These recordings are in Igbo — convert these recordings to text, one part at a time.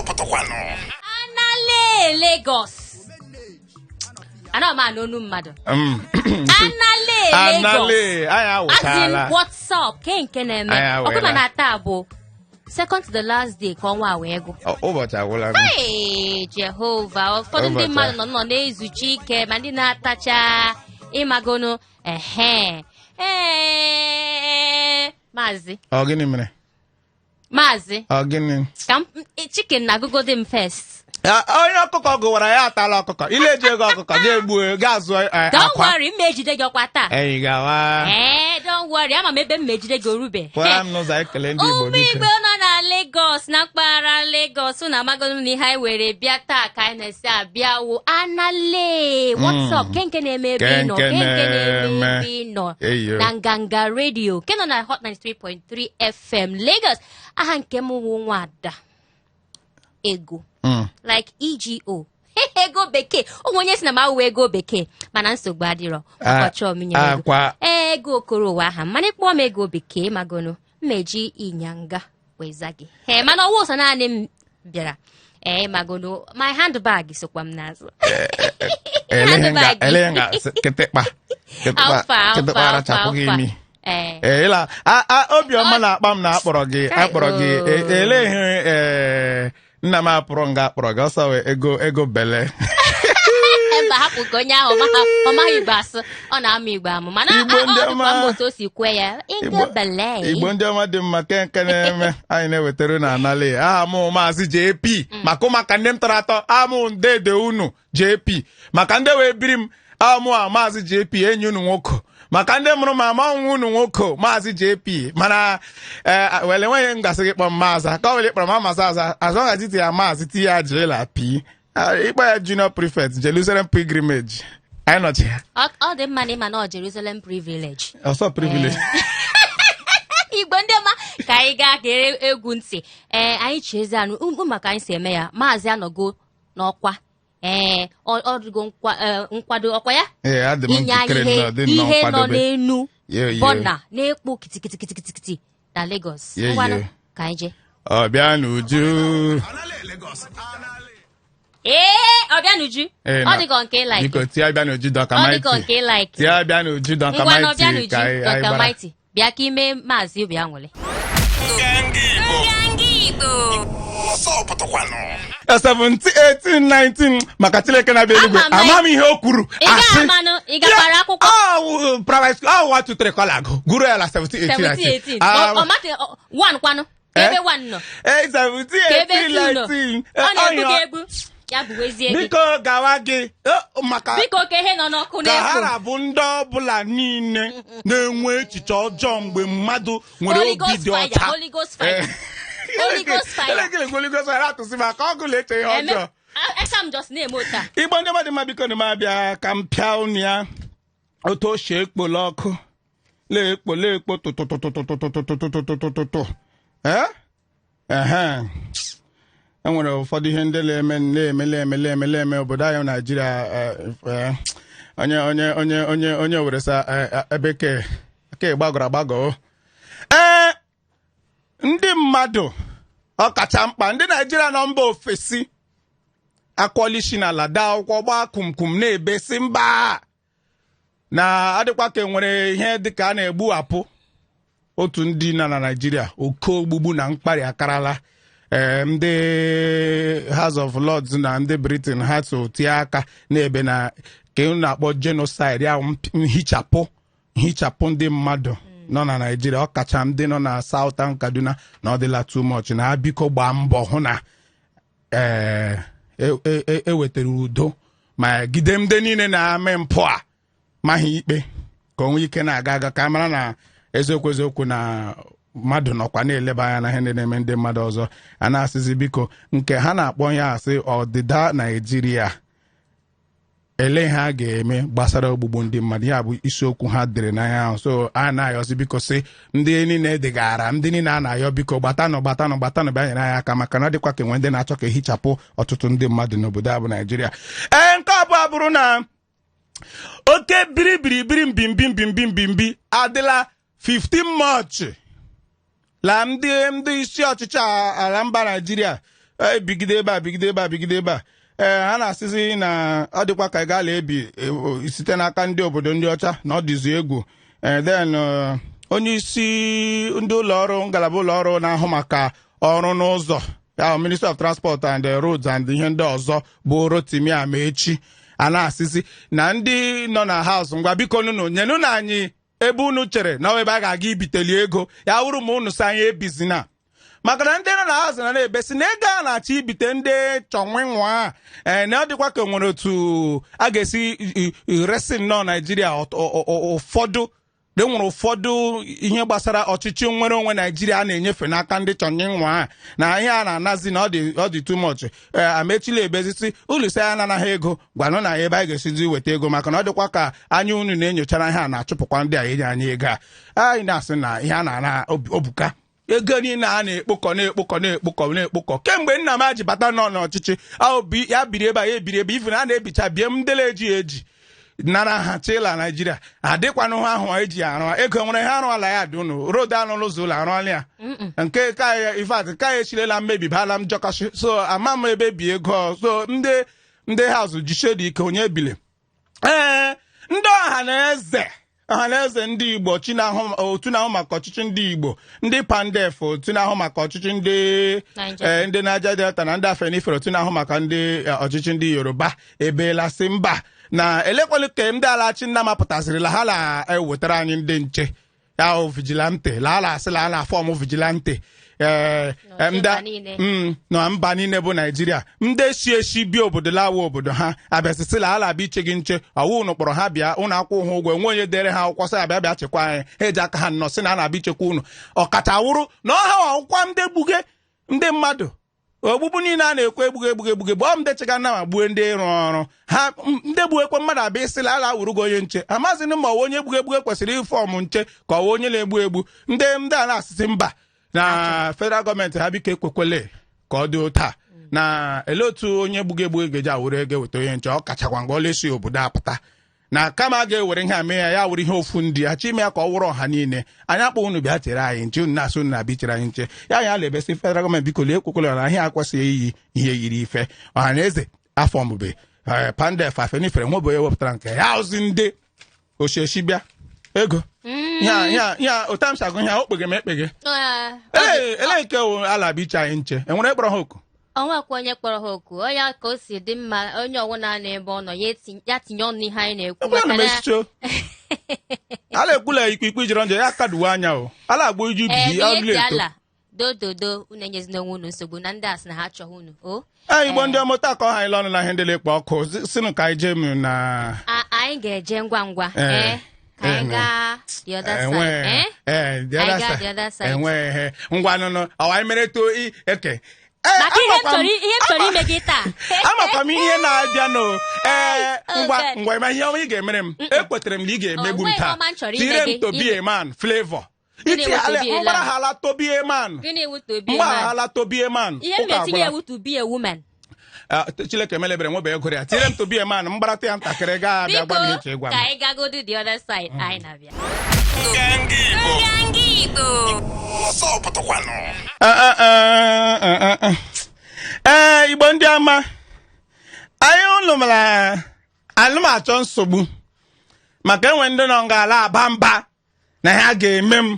pụtakwanụ. Anale Lagos, ana m anụ onu mmadụ. Anale Lagos. Anale, anyị As in, awụchala. what's up? Ke nke na-eme? Anyị awụla. Ọkụma na taa bụ second to the last day ka ọnwa a wee gwụ. Ụbọchị agwụla. Hey, Jehova, ụfọdụ ndị Ụbọchị. mmadụ nọ na-ezuchi ike, ma ndị na-atacha ịmagonu ehe. Ee, maazị. Ọ gịnị mere? Maazị. Ọ gịnị? Ka m chicken na-agụgodi m first. Onye ọkụkọ gụwara ya atala ọkụkọ. Ile eji ego ọkụkọ ga-egbu ga azụ Don't akwa. worry, m ejide gị ọkwa taa. Enyi gawa. Ee, don't worry, ama m ebe m ejide gị orube. Pụọra m n'ụzọ, ekele ndị Igbo. Ụmụ biko. Igbo nọ na Lagos, na mpaghara Lagos, unu amagolu na ihe anyị were bịa taa ka anyị na-esi abịa wụ anale, what's up? Ke nke na-eme ebe ị nọ? Ke Ke nke nke na-eme na-eme. ebe ị nọ? Eyo. Na Nganga Radio nke nọ na Hot 93.3 FM Lagos. Aha nke m wụ Nwada Ego, like EGO, ego bekee. Ụmụ onye si na m awụ ego bekee, mana nsogbu adịrọ. Ọchọọ m nyere ego. Akwa. Ego okoro ụwa aha, mana ịkpọọ m ego bekee, magonu mmeji ịnyanga weza gị. Ee, mana ọwụ ụsọ naanị m bịara. Ee, magonu my handbag sokwa m n'azụ. Eleghị nga Handbag. eleghị nga sị, kịtịkpa kịtịkpa. Alfa alfa. Kịtịkpa Alfa. arachapụ gị Alfa. imi. Ee. Ee, ịla obiọma na-akpa m na akpọrọ gị akpọrọ gị. Eleghị ee nna m apụrụ nga akpọrọ gị ọsọ wee ego ego bele. Mba, hapụ ka onye ahụ ọ maghị Igbo asụ, ọ na-amụ Igbo amụ, mana Igbo ọ ndị dịkwa ọma. mma otu o si kwe ya ego bele. Igbo ndị ọma dị mma, ke nke na-eme anyị na-ewetara na anali. Aha mụ Maazị JP, maka ụmụaka ndị m tọrọ atọ amụ ndede unu JP, maka ndị wee biri m amụ a Maazị JP enyi unu nwoke, maka ndị mụrụ m ama ọnwụ unu nwoke Maazị JP. Mana ee, wele enweghị m gasị gị kpọm maazị ka ọ wele kpọrọ m amaza aza, as long as iti ya maazị, ti ya jela p ịkpọ ya junior prefect Jerusalem pilgrimage anyị nọchi ya. Ọ dị mma na ịma na ọ Jerusalem privilege. Ọsọ privilege. Igbo ndị ọma, ka anyị gaa gere egwu ntị. Ee, anyị chezi anụ ụmụ maka anyị si eme ya. Maazị anọgo n'ọkwa. Ee, ọ dịgo nkwado ọkwa ya. Ee, adị m Inye anyị njikere ihe nnọọ, dị nnọọ ihe nọ nkwadobe. n'enu Yo, yo. bọna na-ekpo kitikitikitikitikiti na Lagos. Yo, yo. Ngwanụ, ka anyị jee. Ọ bịa n'uju. Anale Lagos. Anale. Ee, ọ bịa n'uju. Ee, Ọ dịkọ nke like. Biko tie bịa n'uju Duncan Ọ dịkọ Mighty. nke like. Tie bịa n'uju Duncan Ngwa na ọ bịa Mighty n'uju ka anyị Duncan gbara. Mighty, bịa ka ime maazị obi aṅụrị. Nganga Igbo. Nganga Igbo. Ọsọ pụtakwanụ. 17 18 19, maka Chineke na-abịa eluigwe. Ama m Ama m ihe o kwuru. Ị gaghị amanụ, ị gakwara akwụkwọ? Ọ private school ọ 1 2 3 kọla agụ gụrụ ya la 17 18. 17 18. 19. Ọ mate one kwanụ ka Eh? ebe one nọ? 17 Ka ebe 18 two nọ? 19. Ọ na-egbu gị egbu, ya bụwezie gị. Biko gawa gị maka Biko, ka ihe nọ n'ọkụ ka ha na-ekpo. rabụ ndị ọbụla niile na-enwe echiche ọjọọ mgbe mmadụ nwere Holy obi Ghost dị fire, ọcha. Holy Ghost fire. Holy Ghost fire. Elekere Holy Ghost fire atụsị maka ọgụ na-eche ihe ọjọọ. Aka m just na-eme otu a. Igbo ndị mmadụ mma, biko na m abịa ka m pịa unu ya otu o si ekpolo ọkụ na-ekpo na-ekpo tụtụtụtụtụtụtụtụtụtụtụtụ. Ee, ehe, e nwere ụfọdụ ihe ndị na-eme na-eme na-eme na-eme na-eme obodo anyị Naijiria. Onye onye onye onye onye were sa ebe ke ke gbagọrọ agbagọ. Ee, ndị mmadụ, ọkacha mkpa ndị Naijiria nọ mba ofesi, akwọla isi n'ala daa akwụkwọ gbaa kumkum na-ebe si mba na adịkwa ka enwere ihe dịka a na-egbuwapụ otu ndị nọ na Naijiria. Oke ogbugbu na mkparị akarala. Ee, ndị House of Lords na ndị Britain ha so tie aka na-ebe na ka unu na-akpọ genocide ya, nhichapụ nhichapụ ndị mmadụ nọ na Naijiria, ọkacha ndị nọ na Southern Kaduna, na ọ dịla too much, na ha biko gbaa mbọ hụ na ee ewetara udo ma gide ndị niile na-ame mpụ a maghị ikpe, ka o nwee ike na-aga aga, ka a mara na eziokwu eziokwu na mmadụ nọkwa na-eleba anya na ihe ndị na-eme ndị mmadụ ọzọ. A na-asịzi biko, nke ha na-akpọ ya asị ọdịda Naijiria, ele ihe a ga-eme gbasara ogbugbu ndị mmadụ. Ya bụ isiokwu ha dere n'anya ahụ. So a na-ayọzi biko sị ndị niile degara, ndị niile a na-ayọ, biko gbatanụ gbatanụ gbatanụ, bịa nyere anyị aka, maka na ọ dịkwa ka enwe ndị na-achọ ka ehichapụ ọtụtụ ndị mmadụ n'obodo a bụ Naijiria. Ee, nke abụọ bụrụ na oke biri biri biri mbimbi mbimbi mbimbi adịla 15 March la ndị isi ọchịchị ala mba Naijiria. Ebigide ebe a, bigide ebe a, bigide ebe a. Ee, ha na-asịzi na ọ dịkwa ka ị gaala ebi site n'aka ndị obodo ndị ọcha na ọ dịzi egwu. Ee, then onye isi ndị ụlọ ọrụ, ngalaba ụlọ ọrụ na-ahụ maka ọrụ n'ụzọ ya, Ministry of Transport and Roads and ihe ndị ọzọ, bụ Rotimi Amaechi, a na-asịzi na ndị nọ na House, ngwa, biko nunu nyenụ na anyị ebe unu chere na ọ ebe a ga-aga ibiteli ego ya wụrụ ma unu si anyị ebizina, maka na ndị nọ na House na na-ebesi na ego a na-achọ ibite ndị chọnwịnwa. Ee, na ọ dịkwa ka nwere otu a ga-esi resi nnọọ Naijiria ụfọdụ e nwere ụfọdụ ihe gbasara ọchịchị nnwere onwe Naijiria a na-enyefe n'aka ndị chọnwịnwa, na ihe a na-anazi na ọ dị too much. Ee, Amechila ebezisi ụlọ isi anyị ananaghị ego, gwanụ na ebe anyị ga-esizi weta ego, maka na ọ dịkwa ka anya unu na-enyochara ihe a na-achụpụkwa ndị a enye anyị ego a. Anyị na-asị na ihe a na-ana obuka ego niile a na-ekpokọ, na-ekpokọ, na-ekpokọ, na-ekpokọ kemgbe nna m ji bata nọ n'ọchịchị ahụ, ya biri ebe a, ya ebiri ebe ifu na a na-ebicha bie m ndele eji eji nara ha chila Naijiria adịkwanụ ha ahụ eji arụ ego nwere ha arụala ya dị unu road anụlụ ụzọ ụlọ arụọla ya nke ka ya ifat ka ya echirela mmebi bala m jọkọshị. So ama m ebe bi ego. So ndị House, jisie dị ike onye ebile. Ee, ndị ọha na eze, ọha na eze ndị Igbo, otu na-ahụ maka ọchịchị ndị Igbo, ndị PANDEF, otu na-ahụ maka ọchịchị ndị Niger. Ndị Niger Delta na ndị Afenifere, otu na-ahụ maka ndị ọchịchị ndị Yoruba, ebeela sị mba, na elekwelu ka ndị alachi nna mapụtasịrịla ha na-ewetara anyị ndị nche ya hụ vigilante la ala asị la na form vigilante. Ee. N'ọchị mba niile. Na mba niile bụ Naijiria, ndị si esi bịa obodo lawa obodo ha abịasịsịla ala abịa iche gị nche ọwụ unu kpọrọ ha bịa, unu akwụ ha ụgwọ, enwe onye dere ha akwụkwọ sị abịa bịa chekwa anyị. Ha eji aka ha nnọọ sị na a na-abịa ichekwa unu, ọkacha wụrụ na ọha ọkwụkwa ndị gbuge ndị mmadụ ogbugbu niile a na-ekwu egbuge egbuge egbuge gbọọ m ndị chega na ma gbue ndị ịrụ ọrụ ha ndị gbuekwe mmadụ abịa ịsịla ala wuru gị onye nche amazịnụ ma ọwa onye egbuge egbuge kwesịrị ịform nche ka ọwa onye na-egbu egbu. Ndị a na-asịsị mba, na federal gọọmenti ha biko ekwekwele ka ọ dị ụta na ele otu onye gbuge egbuge ga-eji awụrụ ego weta onye nche, ọ kachakwa nga ọlesi obodo apụta na kama a ga-ewere ihe a mee ya, ya were ihe ofu ndị ya chọ ime ya ka ọ wụrụ ọha niile. Anyị akpọ unu bịa chere anyị nche, unu na-asị unu na-abịa ichere anyị nche ya. Anyị ala-ebesi federal gọọmenti biko lee ekwekwele na ihe akwesịghị iyi ihe yiri ife ọha na eze afọ mbube PANDEF, Afenifere, nwebe onye wepụtara nke ya ozi ndị osieshi bịa ego ya ya ya ụta m si agụ ihe okpege m ekpege. Ee, ele nke wụ ala bụ iche anyị nche enwere ekpọrọ ha oku. Ọnwakwa onye kpọrọ ha oku, onye ka o si dị mma, onye ọwụna n'ebe ọ nọ ya tinye ọnụ ihe anyị na-ekwu. Ekwela na maka m na esicho ala ekwula ikpikpe jọrọ njọ ya kaduwe anya o ala agba iju ee bi ihe ọdụla ti eto. Ala dododo unu enyezina onwe unu nsogbu na ndị a sị na ha achọghị unu o. Ee, Igbo ndị ọmụta ka ọ ha anyị ọnụ na ihe ndị na-ekpo ọkụ sinụ ka anyị jee m na Anyị ga-eje ngwa ngwa. Ee. Ee, ka anyị Ee, gaa the other side. Enwe Ee. ee, the other Anyị gaa side. the other side. Enwe ihe ngwa nụnụ ọwa anyị mere to eke. Ee, Maka ihe m amakwa chọrọ ihe m chọrọ ime gị taa. Amakwa m ihe na-abịa nụ. Ee, Oh, ngwa. God. Ngwa, ịma ihe ọma ị ga-emere m? Ekwetere m na ị ga-emegbu m Onwe taa. ọma m chọrọ ime Tire m gị. to be a man Flavour. Gịnị Iti wụ ala to be a mgbara man? ha ala to be a man. Gịnị wụ to be a man? Mgbaghala to be a man. Ihe m Ụka ga-etinye agwụla. ewu to be a woman. Ah, Chineke melebere nwebe ego ya tire m to be a man mgbarata ya ntakịrị gaa abịa Biko gwa m ihe iche ịgwa m. Ka anyị gagodu the other side, anyị na-abịa. Nganga Igbo. Nganga Igbo. Ọsọ pụtakwanụ. Ah, ah, ah, ah, ah, ah. Ee, Igbo ndị ọma anyị, unu mara alụmachọ nsogbu maka enwe ndị nọ nga ala aba mba na ha ga-eme m.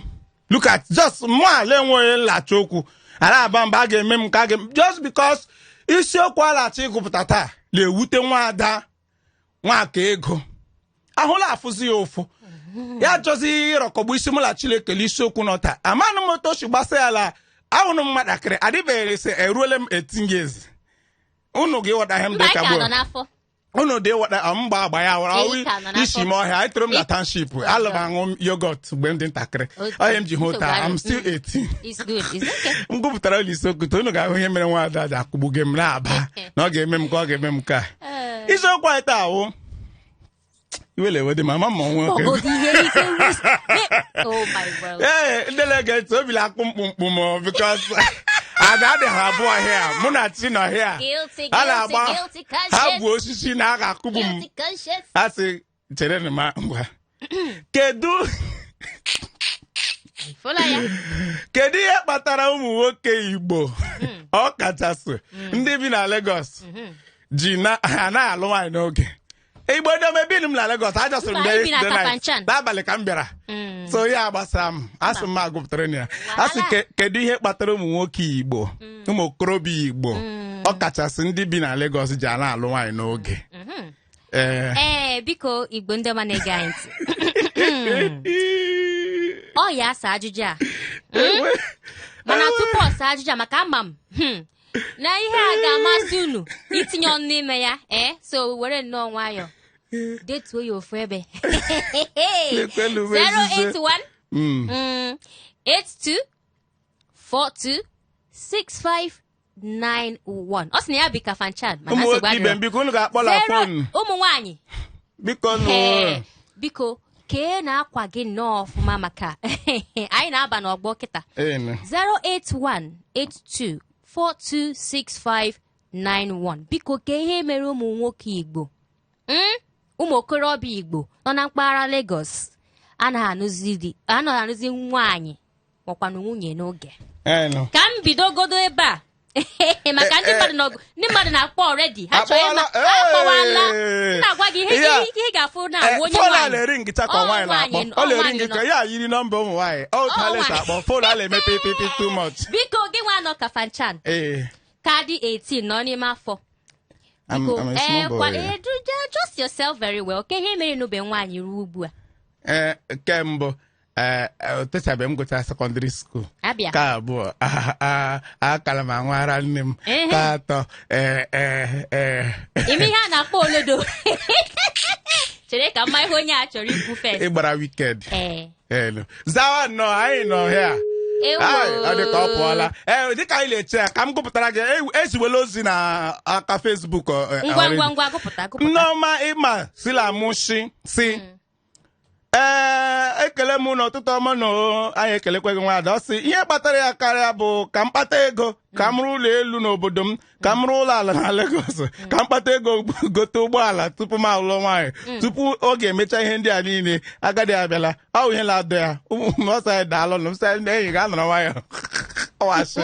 Look at just mụ ala enweghị nlacha okwu ala aba mba a ga-eme m ka a ga just because isiokwu alacha ịgụpụta taa na-ewute nwaada nwaka ego ahụla afụzi ya ụfụ ya chọzi ịrọkọgbu isi mụ na Chineke isiokwu nọ taa. Amanụ m otu o si gbasa ya la ahụrụ m mmadụakịrị adịbeghị sị eruole m 18 years unu ga-ịghọta ihe m Mba, dị anyị ka ka gboo nọ n'afọ. Unu dị ịghọta mgba agba ya wara Ị ka nọ n'afọ. isi m ọhịa etoro m na township alụ m aṅụ yogurt mgbe m dị ntakịrị. Ọhịa m ji hụ taa, I'm still 18. It's good, it's okay. M gụpụtara ụlọ isiokwu taa, unu ga-ahụ ihe mere nwaada ji akwụgbuge m na-aba na ọ ga-eme m ka ọ ga-eme m ka isiokwu anyị taa wụ iwele ewede ma ama ma nwoke. Ọgọdụ ihe ike oh my world. Ee, ndị na-ege ntị obi na-akpụ mkpụmkpụ m because ada adịghị abụọ hịa mụ na chi nọ hịa. Guilty, ha guilty, na-agba guilty ha conscience. bụ osisi na a ga-akụgbu m. Guilty conscience. Ha sị chere na ma ngwa kedu Fụla ya. Kedu ihe kpatara ụmụ nwoke Igbo, ọ kachasị ndị bi na Lagos, ji na anaghị alụ nwaanyị n'oge? Igbo ndị ọma, ebini m na Lagos, ajọsịrị m Mba, bịa anyị bi na yesterday night. Kafanchan. N'abalị ka m bịara, so ya gbasara m, asị m agụpụtara ya. Asị kedu ihe kpatara ụmụ nwoke Igbo, ụmụ okorobịa Igbo, ọ kachasị ndị bi na Lagos, ji ana alụ nwaanyị n'oge? Ee. Ee, biko, Igbo ndị ọma na-ege anyị ntị, ọ ya asa ajụjụ a, mana tupu ọ saa ajụjụ a, maka ama m na ihe a ga-amasị unu itinye ọnụ n'ime ya. Ee, so were nnọọ nwayọọ detuo ya ofu ebe. Lekwelu m ezizo. 081 82 42 6591. Ọ sị na ya bi Kafanchan, mana Ụmụ nsogbu nwoke ibe m, adịrọ. biko, unu ga-akpọla Zero phone. Ụmụ nwanyị. Biko nụ. Ee, biko, kee na akwa gị nnọọ ọfụma, maka anyị na-aba n'ọgbọ kịta. Enu. 08182426591. Biko, kee ihe mere ụmụ nwoke Igbo, ụmụ okorobịa Igbo nọ na mpaghara Lagos anaghị anụzi di, anaghị anụzi nwaanyị makwanụ nwunye n'oge? Enu. Ka m bidogodo ebe a, maka ndị mmadụ ndị mmadụ na-akpọ already. Ha chọrọ ịma. Akpọwala. Akpọwala. Ee. M na-agwa gị ihe Ihe a- ihe ị ga-afụ na Eh, onye phone a nwaanyị na-eri ngịcha ka Ọ nwaanyị na-akpọ. nwaanyị, Ọ na-eri nwaanyị ngị ka nọ. ya yiri nọmba ụmụ nwaanyị. Ọ otu Ọ ha na-esi nwaanyị. akpọ phone a na-eme pipipi too much. Biko, gị nwa nọ Kafanchan, Ee. ka dị 18 nọ n'ime afọ, biko, I'm a small ee, boy. kwa ee, do just yourself very well. Ke ihe mere n'ube nwaanyị ruo ugbu a? Ee, nke mbụ, ee, o techabeghị m gụchara secondary school. Abịa. Nke abụọ, akara m anwara nne m. Nke atọ, ee ee ee Ime ihe a na-akpọ olodo. Chere ka mma ihe onye a chọrọ ikwu first. Ịgbara wicked. Ee. Elu zawa nnọọ, anyị nọ here. Ewo. Ai, ọ dị ka ọ pụọla. Ee, dịka anyị na-eche ya, ka m gụpụtara gị eziwela ozi na aka Facebook Ngwa. already. Ngwa ngwa, gụpụta, gụpụta. Nneọma ịma sila mụshi si, ee, ekele m n'ụtụtụ ọma na o, anyị ekelekwe gị, nwaada. Ọ sị ihe kpatara ya karịa bụ ka m kpata ego, ka m rụọ ụlọ elu n'obodo m, ka m rụọ ụlọ ala na Lagos, ka m kpata ego gote ụgbọala tupu m alụọ nwaanyị. Tupu ọ ga-emecha ihe ndị a niile, agadi abịala. Ọ bụ ihe na-adọ ya. Ụmụ ọsọ anyị, daalụ nụ. M sị ndị enyi ga-anọrọ nwayọ. Ọ asị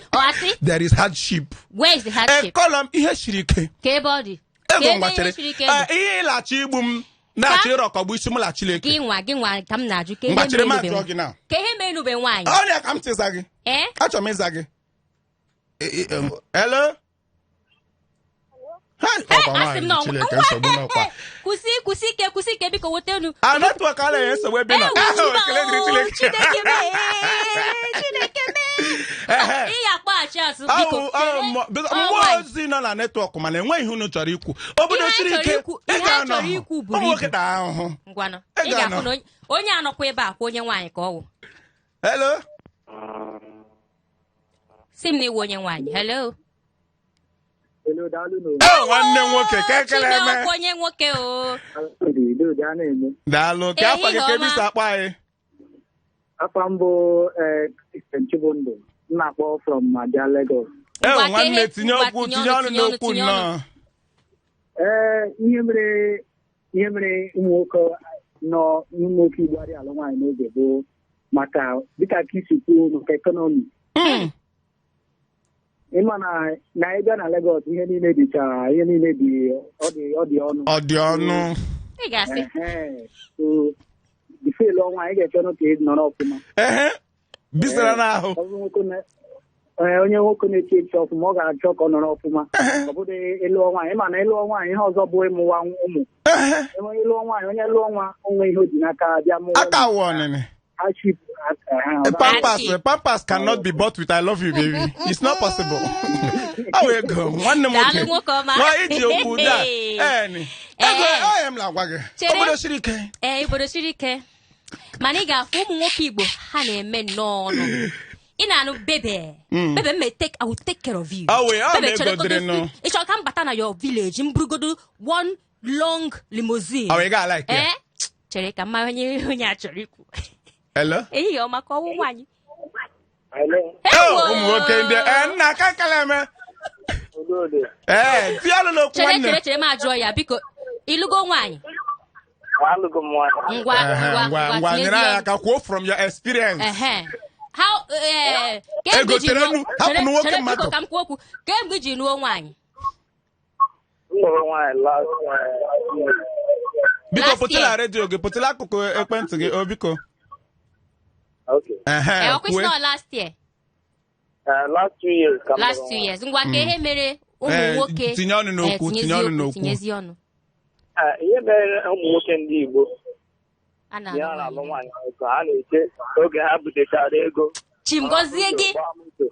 Ọ asị there is hardship. Where is the hardship? Ekọlọm ihe siri ike. Ka ebe ọ dị? Ka Ego ebe mgbachere ihe siri ike dị? Ihe ịlachi igbu m na-achọ ịrọkọgbu isi m la Chineke. Gị nwa, gị nwa ka m na-ajụ, ka ihe Mgbachere m mere ajụọ n'ube gị na ka ihe mere n'ube nwaanyị. Ọrịa ka m chịza gị. Ee. Achọrọ m ịza gị. Hello. Hai, ọkwa Asị m nwaanyị na Chineke, nsogbu n'ọkwa. Kwụsị, kwụsị ike, kwụsị ike, biko, weta enu. A network a na-enye nsogbu ebe ị nọ. Ewu, Ahụ, Mba, ekele dịrị o, Chineke. Chineke mee, Chineke mee. Ehe. Ị ya akpọghachi azụ, biko. Ahụ, ahụ, biko, Ọ mmụọ nwaanyị. ozi nọ na network, mana enweghị ihe unu chọrọ ikwu. Obodo Ihe anyị siri chọrọ ike. ihe Ị anyị ga-anọ. chọrọ ikwu buru Ụmụ nwoke ibu. na ahụhụ. Ngwanụ. Ị Ị ga-afụ ga-anọ. na onye anọkwa ebe a kwa onye nwaanyị ka ọ wụ. Hello. Si m na iwu onye nwaanyị. Hello. Hello, daalụ nụ. Oh, nwanne m nwoke, ka ekele eme. Chineke, onye nwoke o. Udo dị a na-eme. Daalụ. Ka afọ gị, ka ebe Ehihie isi akpọ anyị? Afa m bụ Christian Chibundu. M na-akpọ from Adia, Lagos. Eh, Ngwa, nwanne, tinye ngwa, okwu, tinye tinye ọnụ, ọnụ tinye ọnụ, n'okwu tinye ọnụ. nnọọ. Ee, ihe mere ụmụ nwoke nọ, ụmụ nwoke Igbo adịghị alụ nwaanyị n'oge bụ maka, dịka ka isi kwuo, maka economy. Ịma na ị bịa na Lagos, ihe niile dịcha, ihe niile dị, ọ dị ọnụ. Ọ dị ọnụ. Ị ga-asị. Ehe. So before ịlụọ nwaanyị, ị ga-echọ ka ị nọrọ ọfụma. Ehe, bisara n'ahụ. Ọ bụrụ nwoke onye nwoke na-echi echi ọfụma, ọ ga-achọ ka ọ nọrọ ọfụma. Ọ bụrụ ịlụọ nwaanyị, ịma na ịlụọ nwaanyị, ihe ọzọ bụ ịmụwa ụmụ. Ịlụọ nwaanyị, onye lụọ nwa, onwe ihe o ji n'aka bịa mụwa. Aka wụ ọnịnị. Hardship. Pampers. Hardship. Pampers cannot be bought with "I love you, baby." It's not possible. Ọ wụ ego, nwanne m Daalụ, nwoke. nwoke ọma. Nwa iji okwu da eni ego. Ọ ya m na-agwa gị. Chere. Obodo siri ike. Ee, obodo siri ike, mana ị ga-afụ ụmụ nwoke Igbo, ha na-eme nnọọ ọnụ. Ị na-anụ, "Baby, baby, m may take, I will take care of you." Ọ wee, ọ Baby, ma ego chere dịrị nụ. Ị chọrọ ka m bata na your village, m burugodo one long limousine? Ọ wee gaa like ya. Ee, chere ka mma onye a chọrọ ikwu. Hello. Ehihie ọma, ka ọwụ nwaanyị. Hello. Oh, ụmụ nwoke ndị ee nna aka kala eme. Udo dị. Ee, tinye ọnụ n'okwu. Chere. Nwanne. Chere, chere, m ajụọ ya, biko, ịlụgo nwaanyị? Alụgo m nwaanyị. Ngwa, Ehe, ngwa, ngwa ngwa, ngwa, tinyezie nyere anyị ọnụ. aka kwuo from your experience. Ehe. How, kemgbe Ego, iji chere nụọ- nu, hapụ chere- nwoke chere, mmadụ. biko ka m kwuo okwu. Kemgbe iji nụọ nwaanyị? M lụrụ nwaanyị last year. Biko, Last pụtụla year. redio gị, pụtụla akụkụ ekwentị gị o, biko. Okay. Ehe, Eh, ọkwa isi kwue. na ọ last year. Last 2 years ka m Last lụrụ 2 nwaanyị. years. Ngwa, ka ihe mere ụmụ Eh, nwoke tinye ọnụ n'okwu, eh, tinye ọnụ tinyezie okwu, n'okwu. tinyezie ọnụ. Ihe mere ụmụ nwoke ndị Igbo A na-alụ ya na-alụ nwaanyị. nwaanyị ka ha na-eche oge ha butechara ego. Chim gọzie gị. Gbaa moto.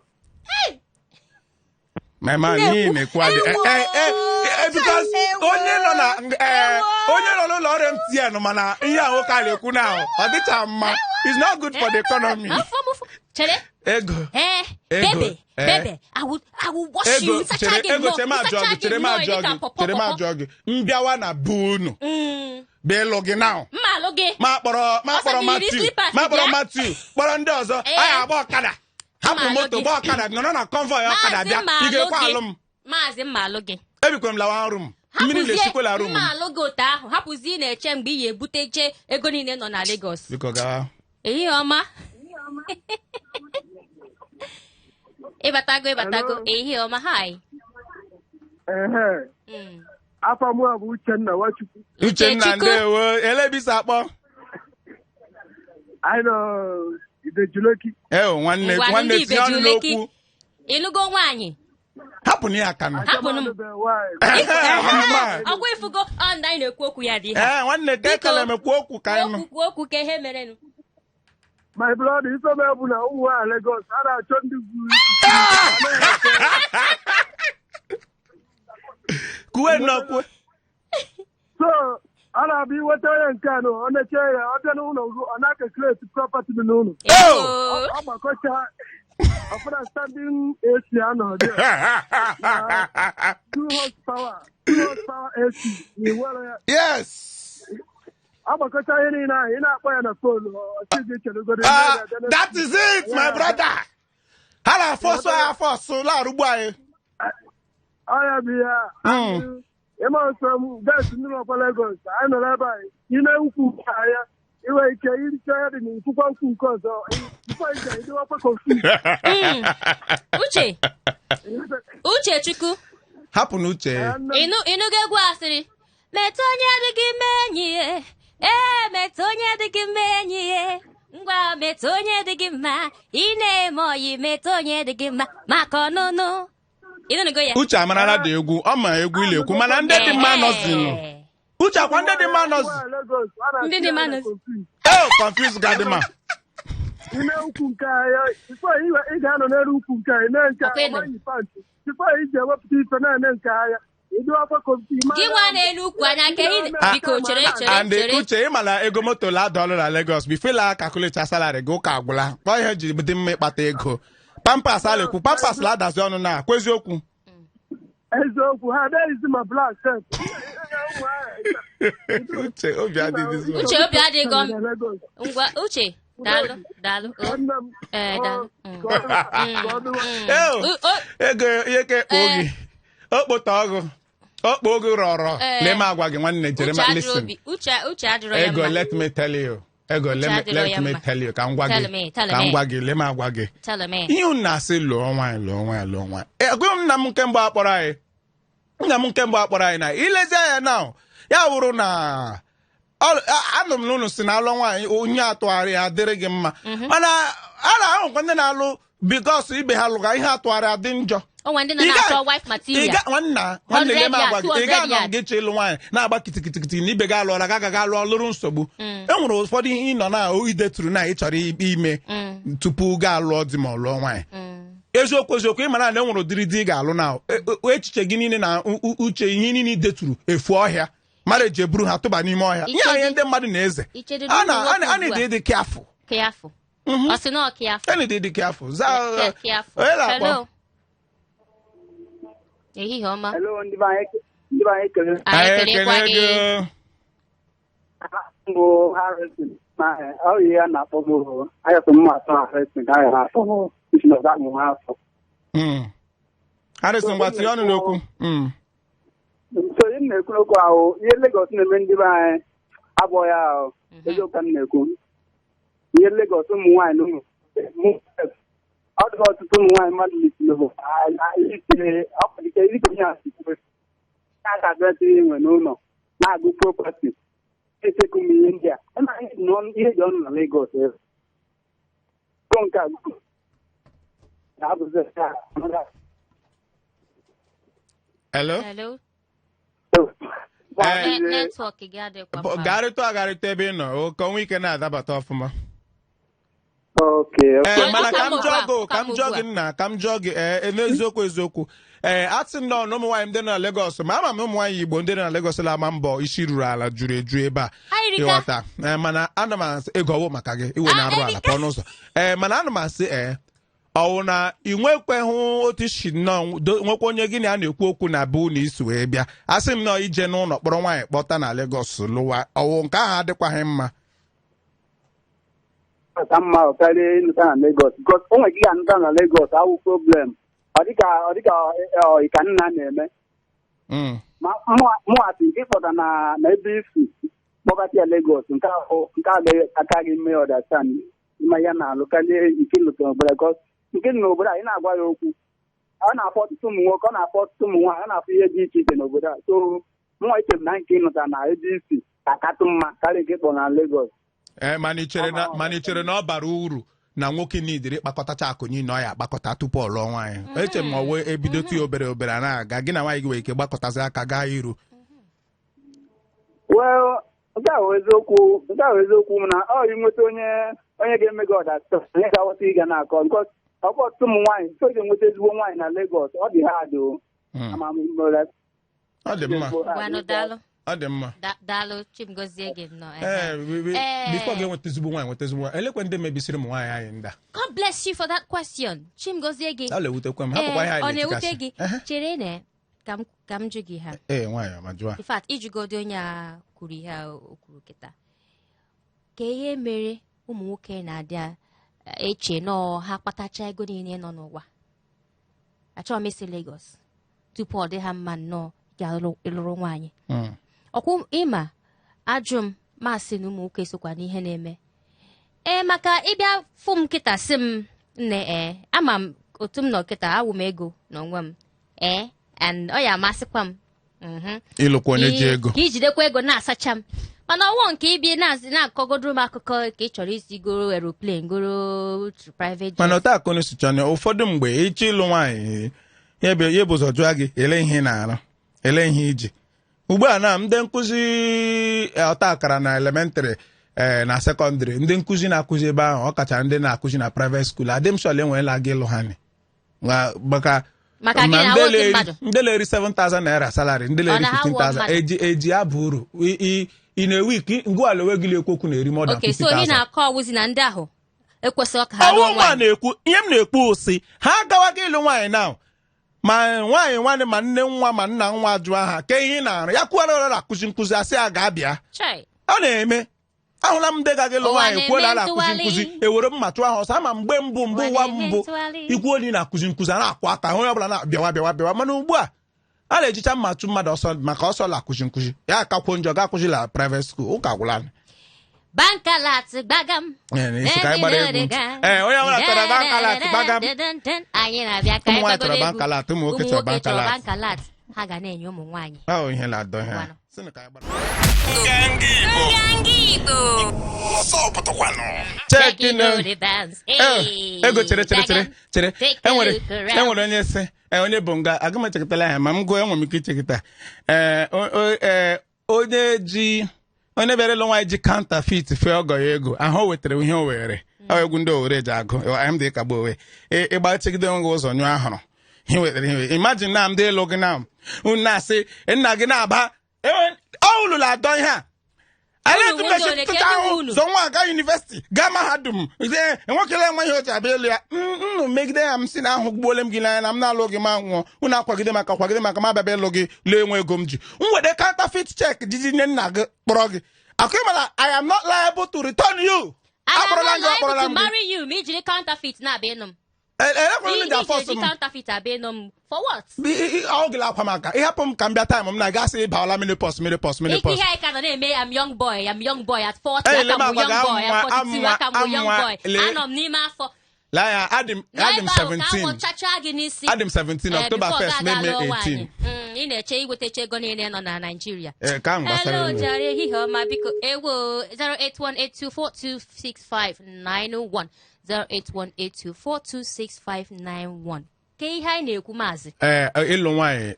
My man, n'ihi na-ekwu adị. Ewo! Eh, eh, eh, because Ewo! onye nọ na Ewo! onye nọ n'ụlọ ọrụ MTN, mana ihe a nwoke a na-ekwu na ọ dịcha mma. It's not good for the economy. Afọ m chere. Ego. Eh, Ego, baby, eh. baby, I will wash you. Ego, Nsacha chere, gị ego, nnọọ, chere m ajụọ nsacha gị, gị chere m nnọọ, ajụọ dịka gị, pọpọ chere m pọpọ. ajụọ gị. Mbịawa na be unu, bịa ịlụ gị now. Mma alụ gị. Ma kpọrọ, ma Ọsọ kpọrọ gị yiri Matthew, slippers ma kpọrọ bịa. Matthew, kpọrọ ndị ọzọ, Eh. anyị agba ọkada. Hapụ Mma alụ moto, gị. gba ọkada, nọrọ na convoy ọkada Maazị, bịa. mma Ị alụ ga-ekwe gị. alụ m? Maazị, mma alụ gị. Ebikwara m lawa room. Mmiri Hapụzie na-esikwela room. mma alụ gị otu ahụ. Hapụzie ị na-eche mgbe ị ga-ebute che ego niile nọ na Lagos. Biko gawa. Ehihie ọma. Ịbatago, ịbatago. Ehihie ọma, hi. Ehe, afọ mụ bụ Uchenna Nwachukwu. Uchenna, Uchechukwu. ndewo. Elebisa akpọ. Anyị nọ Ibeju Lekki. Eo, nwanne, Ngwa, nwanne, ndị tinye ọnụ Ibeju Lekki. n'okwu. Ịlụgo nwaanyị? Hapụ na ya aka nọ. Hapụnụ m. Ehe, Ọgwa ifugo ọ ndị anyị na-ekwu okwu ya dị ha. Ee, nwanne, ka Biko. ekele m, kwuo okwu ka anyị nụ. Kwuo okwu, kwuo okwu ka ihe merenụ. My brother, ife m bụ na ụmụ nwaanyị Lagos a na-achọ ndị zuru. Kwuwe nnọọ, kwuwe. So a na-abịa iweta onye nke a nụ, ọ na-eche ya, ọ bịa n'ụlọ, ọ na-acalculate property dị n'ụlọ. Ego. Ọ gbakọcha ọfụna standing AC anọ there. 2 horsepower, 2 horsepower AC iwere ya. Agbakọcha ihe niile ahụ, ị na-akpọ ya na phone, ọ sị gị cheregodo. Ah, that is it, my brother. Ha na-afọsụ anyị afọsụ na-arụgbu anyị. Ọya bụ ihe a. Ịma nsọ m gas ndị nọkwa Lagos, anyị nọrọ ebe a ime nkwu nke ahịa inwe ike iricha ya dị na ikwukwa nkwu nke ọzọ before ije ịdịwakwa confused. Uche, Uchechukwu. Hapụ na Uche. Ịnụ ịnụgo egwu asịrị metụ onye adịghị mma enyi ya, ee, metụ onye adịghị mma enyi ya. Ngwa, metụ onye adịghị mma, ị na-eme oyi, metụ onye adịghị mma maka ọnụnụ. Ịnụgo ya? Uche amarala dị egwu, ọ ma egwu ile ekwu, mana ndị dị mma nọzinụ. Uche, akwa ndị dị mma nọzi. Ndị dị mma nọzi. Eh, confuse ga dị mma. Ime ukwu nke ahịa before ị ga-anọ n'elu ukwu nke ahịa mee nke Ọkwa ịnụ. ahịa pant before iji ewepụta ife na-eme nke ahịa ịdịwakwa confused. Gị nwa na-elu ukwu anya nke ị. Biko chere, chere. And Chere. Uche, ịmala ego moto la dọlụ na Lagos, before la calculate salary gị, ụka agwụla. Ọ ihe ji dị mma ịkpata ego. Pampers a na-ekwu, pampers la adazi ọnụ na kwa eziokwu. Eziokwu, ha adịghịzi ma black sef. Uche, obi adịghịzi. Uche, obi adịghị ngwa, Uche, daalụ, daalụ o. Ee, daalụ. Eo, ego ihe ka ekpo Ee. gị okpota ọgụ okpo oge rọrọ. Ee. Lee m agwa gị, nwanne, jere Uche ma adịrọ listen. obi Uche, Uche adịrọ ya Ego, mma. let me tell you, ego, let me, Uche adịrọ let ya me mma. tell you, ka m gwa Tell gị, me, tell ka m me. gwa gị, lee m agwa gị. Tell me. Ihe unu na-asị lụọ nwaanyị, lụọ nwaanyị, lụọ nwaanyị, agwa m nna m nke mbụ akpọrọ anyị, nna m nke mbụ akpọrọ anyị na ilezi anya na ya wụrụ na anụ m n'ụlọ si na alụ nwaanyị onye atụgharị ya adịrị gị mma, mana a na-ahụkwa ndị na-alụ because ibe ha lụga ihe atụgharị adị njọ. O nwere ndị nọ Ị na-achọ wife material. Nwanna, nwanne, 100 lee m agwa yard, gị, ị 200 ga-anọ yard. gị chọ ịlụ nwaanyị na-agba kitikitikiti na ibe gị alụọla gị agaghị alụ ọlụrụ nsogbu. E nwere ụfọdụ ihe ị nọ na ideturu na ị chọrọ ime tupu ga alụọ di ma ọ lụọ nwaanyị. Eziokwu, eziokwu, ị mara na e nwere ụdịrị di ị ga-alụ na echiche gị niile na uche ihe niile i deturu efu ọhịa mara eji eburu ha tụba n'ime ọhịa ihe ahụ ihe ndị mmadụ na-eze. Ichedo A ụmụ nwoke a ugbu a. na-ede ịdị careful. Careful. Ọ sị na ọ careful. A na-ede ịdị careful. Zaa. Careful. Onye na-akpọ? Hello, ehihie ọma. Hello, ndị be anyị, ndị be anyị, ekele. Anyị ekelekwa ekele gị. gị. Bụ Harrison, ma ọ bụ ihe a na-akpọ m ayọsọ m atọ Harrison ka a na-akpọ m isi na ọga mụ afọ. Harrison, gwa, tinye ọnụ n'okwu. So ihe m na-ekwu n'okwu ahụ, ihe Lagos na-eme ndị be anyị Abụọ ya ahụ, eziokwu ka m na-ekwu. Ihe Lagos ụmụ nwaanyị na ụmụ ọ dịghị ọtụtụ ụmụ nwaanyị mmadụ lisiri ọkwalite dịka onye a si kwuo. Ha ga-abịa inwe n'ụlọ na-agụ property na-echekwa ụmụ ihe ndị a. Ema ihe dị n'ọnụ- ihe dị ọnụ na Lagos ebe. Gụọ nke a gụọ. Ga-abụzi nke a, another. Hello? Hello? Eh, Network gị adịkwa mma. Garịtụ agarịta ebe ị nọ o, ka o nwee ike na-adabata ọfụma. Okay, okay. Ee, mana ka m Ụka m jụọ ugbu a, gị ka m ụka m jụọ ugbu gị a. nna, ka m jụọ gị, ee, n'eziokwu eziokwu, ee, asị m nọ na ụmụ nwaanyị ndị nọ na Lagos, ma ama m na ụmụ nwaanyị Igbo ndị nọ na Lagos la-ama mbọ isi ruru ala juru eju ebe a. Anyị rika. Ịghọta? Ee, mana ana m asị ego ọwụ maka gị iwe na-arụ ala pụọ n'ụzọ. Ee, mana ana m asị, ee, ọwụ na ị nwekweghị otu isi nnọọ nwekwa onye gị na ya na-ekwu okwu na be unu isi wee bịa, asị m nọọ ije n'ụlọ kpọrọ nwaanyị kpọta na Lagos lụwa, ọwụ nke ahụ adịkwaghị mma? Ka mma ọ karịa ịnụta na Lagos, because o nwere ike anụta na Lagos awụ problem, ọ dịka ọ ka nna na-eme. Ma mụasị nke ịkpọta na ebe isi kpọkọta ya Lagos, nke ahụ nke a ga-aka gị mee understand ma ya na-alụ karịa nke ịlụta n'obodo, because nke nọ n'obodo a, ị na-agwa ya okwu, ọ na-afọ ọtụtụ ụmụ nwoke, ọ na-afọ ọtụtụ ụmụ nwaanyị, ọ na-afọ ihe dị iche iche n'obodo a. So mụnwa iche m na nke ịnụta na ebe isi ka-akatụ mma karịa nke ịkpọ na Lagos. Ee, mana ị chere na ọ bara uru na nwoke niile ịkpakọtacha akụ niile ọ ya akpakọta tupu ọ lụọ nwaanyị? Eche m ọ wee ebido tụ ya obere obere a na-aga, gị na nwaanyị gị nwere ike gbakọtazi aka gaa iru. Well, nke a bụ eziokwu, nke a bụ eziokwu m na ọ inweta onye ga-eme gị ọdachi, onye ga-aghọta ị ga na-akọ, because ọ bụ ọtụtụ ụmụ nwaanyị so ga-enweta ezigbo nwaanyị na Lagos, ọ dị hard o. Ama m mere. Ọ dị mma. Ngwanụ, daalụ. Ọ dị mma. Daalụ, Chimgozie gị nnọọ. Ee, before ga-enweta ezigbo nwaanyị, nweta ezigbo nwaanyị, elekwe ndị mebisiri ụmụ nwaanyị anyị ndị a. God bless you for that question. Chimgozie gị. Ọ na-ewutekwa m, hapụkwa ihe Ee, anyị ọ na-ewute na-etikasị. gị. Chere na ka m jụ gị ha. Ee, nwaanyị ọma, jụọ. In fact, ijugodi onye a kwuru ihe a o kwuru kịta, ka ihe mere ụmụ nwoke na-adị eche nọọ ha kpatacha ego niile nọ n'ụwa, achọghị m isi Lagos, tupu ọ dị ha mma nnọọ ga-ịlụrụ nwaanyị. Ọkwụ ịma ajụ m masị na ụmụ nwoke sokwa n'ihe na-eme, ee, maka ịbịa fụ m kịta, sị m nne, ee, ama m otu m nọ kịta, awụ m ego n'onwe m, ee, and ọ ya amasịkwa m. Ịlụkwa onye ji ego. Ka ijidekwa ego na-asacha m, mana ọwọ nke ịbịa na-akọgodoro m akụkọ ka ị chọrọ isi goro aeroplane, goro private jet. Mana otu akụnụ sicha na ụfọdụ mgbe ịchọ ịlụ nwaanyị, ya bụ ụzọ jụọ gị ele ihe ị na-arụ, ele ihe iji ugbu a na ndị nkụzi ọta akara na elementary, ee, na secondary, ndị nkụzi na-akụzi ebe ahụ, ọ kacha ndị na-akụzi na private school, adị m sure enweela gị ịlụ ha ni maka Maka gịnị? ma ndị Awọzi na-eri mmadụ. Ndị na-eri 7000 naira salary, ndị na-eri Ọ na ha wụọ 15,000 mmadụ? eji abụ uru ị na-ewe ike ngwa onwe gị na-ekwu okwu na-eri more than Okay, so ị 50,000. na-akọ ọwụzi na ndị ahụ ekwesịghị ka ha lụọ Ọwụ nwa nwaanyị? na-ekwu ihe m na-ekwu si ha agawaga ịlụ nwaanyị na ma nwaanyị nwanne ma nne nwa ma nna nwa jụọ ha ke ihe ị na-arụ, ya kwuara ụra na-akụzi nkụzi, asị ya ga-abịa. Chai. Ọ na-eme, ahụla m ndị gaga ịlụ Ụwa nwaanyị na-eme kwuola na-akụzi ntụgharị. nkụzi, ewere mma tụọ ha ọsọ. Ama mgbe mbụ mbụ Ụwa ụwa na-eme mbụ ntụgharị. ikwu onye na-akụzi nkụzi a na-akwụ aka, onye ọbụla na-abịawa bịawa bịawa, mana ugbu a a na-ejicha mma tụ mmadụ ọsọ maka ọsọ la-akụzi nkụzi, ya akakwuo njọ ga akụzi la private school, ụka gwụla. Bank alert gbagam. Ee, n'isi ka anyị gbara egwu. Ee, onye ọbụla chọrọ bank alert gbagam. Anyị na-abịa ka Ụmụ anyị nwaanyị gbagoro chọrọ bank egwu. alert, ụmụ nwoke chọrọ bank alert. Bank alert ha ga na-enye ụmụ nwaanyị. Ọ ihe na-adọ ihe a. Ngwanụ. Sịnụ ka anyị gbara. Nganga Igbo. Nganga Igbo. Ọsọ pụtakwanụ. Checking Checking the bands. Ee, ego, chere chere chere chere. Take a Enwere look around. enwere onye sị, ee, onye bụ nga aga m echekọtala ya, ma m gụọ, enwere m ike ichekọta. Ee, ee, onye ji onye bịara ịlụ nwaanyị ji counterfeit fee ọgọ ya ego ahụ, o wetara ihe o were. Ọ egwu ndị Owere ji agụ anyị m dị kagbo owe ịgbachigide onwe gị ụzọ nyụọ ahụrụ ihe wetara ihe were. Imagine na ndị ịlụ gị na unu na-asị nna gị na-aba ọ ụlụla adọ ihe a Unu bụ ndị ole? tụta Kedu ahụ unu? zọ nwa aga university, gaa mahadum, nwokele enwe ihe o ji abịa ịlụ ya. Nnụ megide ya, m si na ahụ gbuole m gị n'anya na m na-alụ gị ma nwụọ, unu akwagide maka kwagide maka m abịa ịlụ gị, lụọ enwe ego m ji m were counterfeit check jiji nye nna gị kpọrọ gị akụ. Ịmara I am not liable to return you. I am Akpọrọla not m gị, akpọrọla liable to m gị. marry you ma i jiri counterfeit na-abịa ịnụ m. Elekwana Ihe ji afọsụ eji m. counterfeit abịa ịnọ m for what? Ọ gịla akwa maka ịhapụ m ka m bịa time m na gasị ịbawala menopause, menopause, menopause. Ihe anyị ka nọ na-eme, "I'm young boy, I'm young boy," at 40. Ee, lee Aka m m agwa young gị, boy at 42, amụnwa, aka m young amụnwa, boy. Anọ m n'ime afọ. Lee anya, Nọ adị m ebe ahụ ka 17. anwụ chachaa gị n'isi. Adị m 17. Ee, October before 1st gị mee aga mee lụọ 18. nwaanyị. Ị na-eche iwetacha ego niile nọ na Naịjirịa. Ee, ka ahụ gbasara Hello, unu. jare, ehihie ọma, biko. Ewo, 08182426591, 08182426591. Ke ihe anyị na-ekwu, maazị? Ee, ịlụ nwaanyị,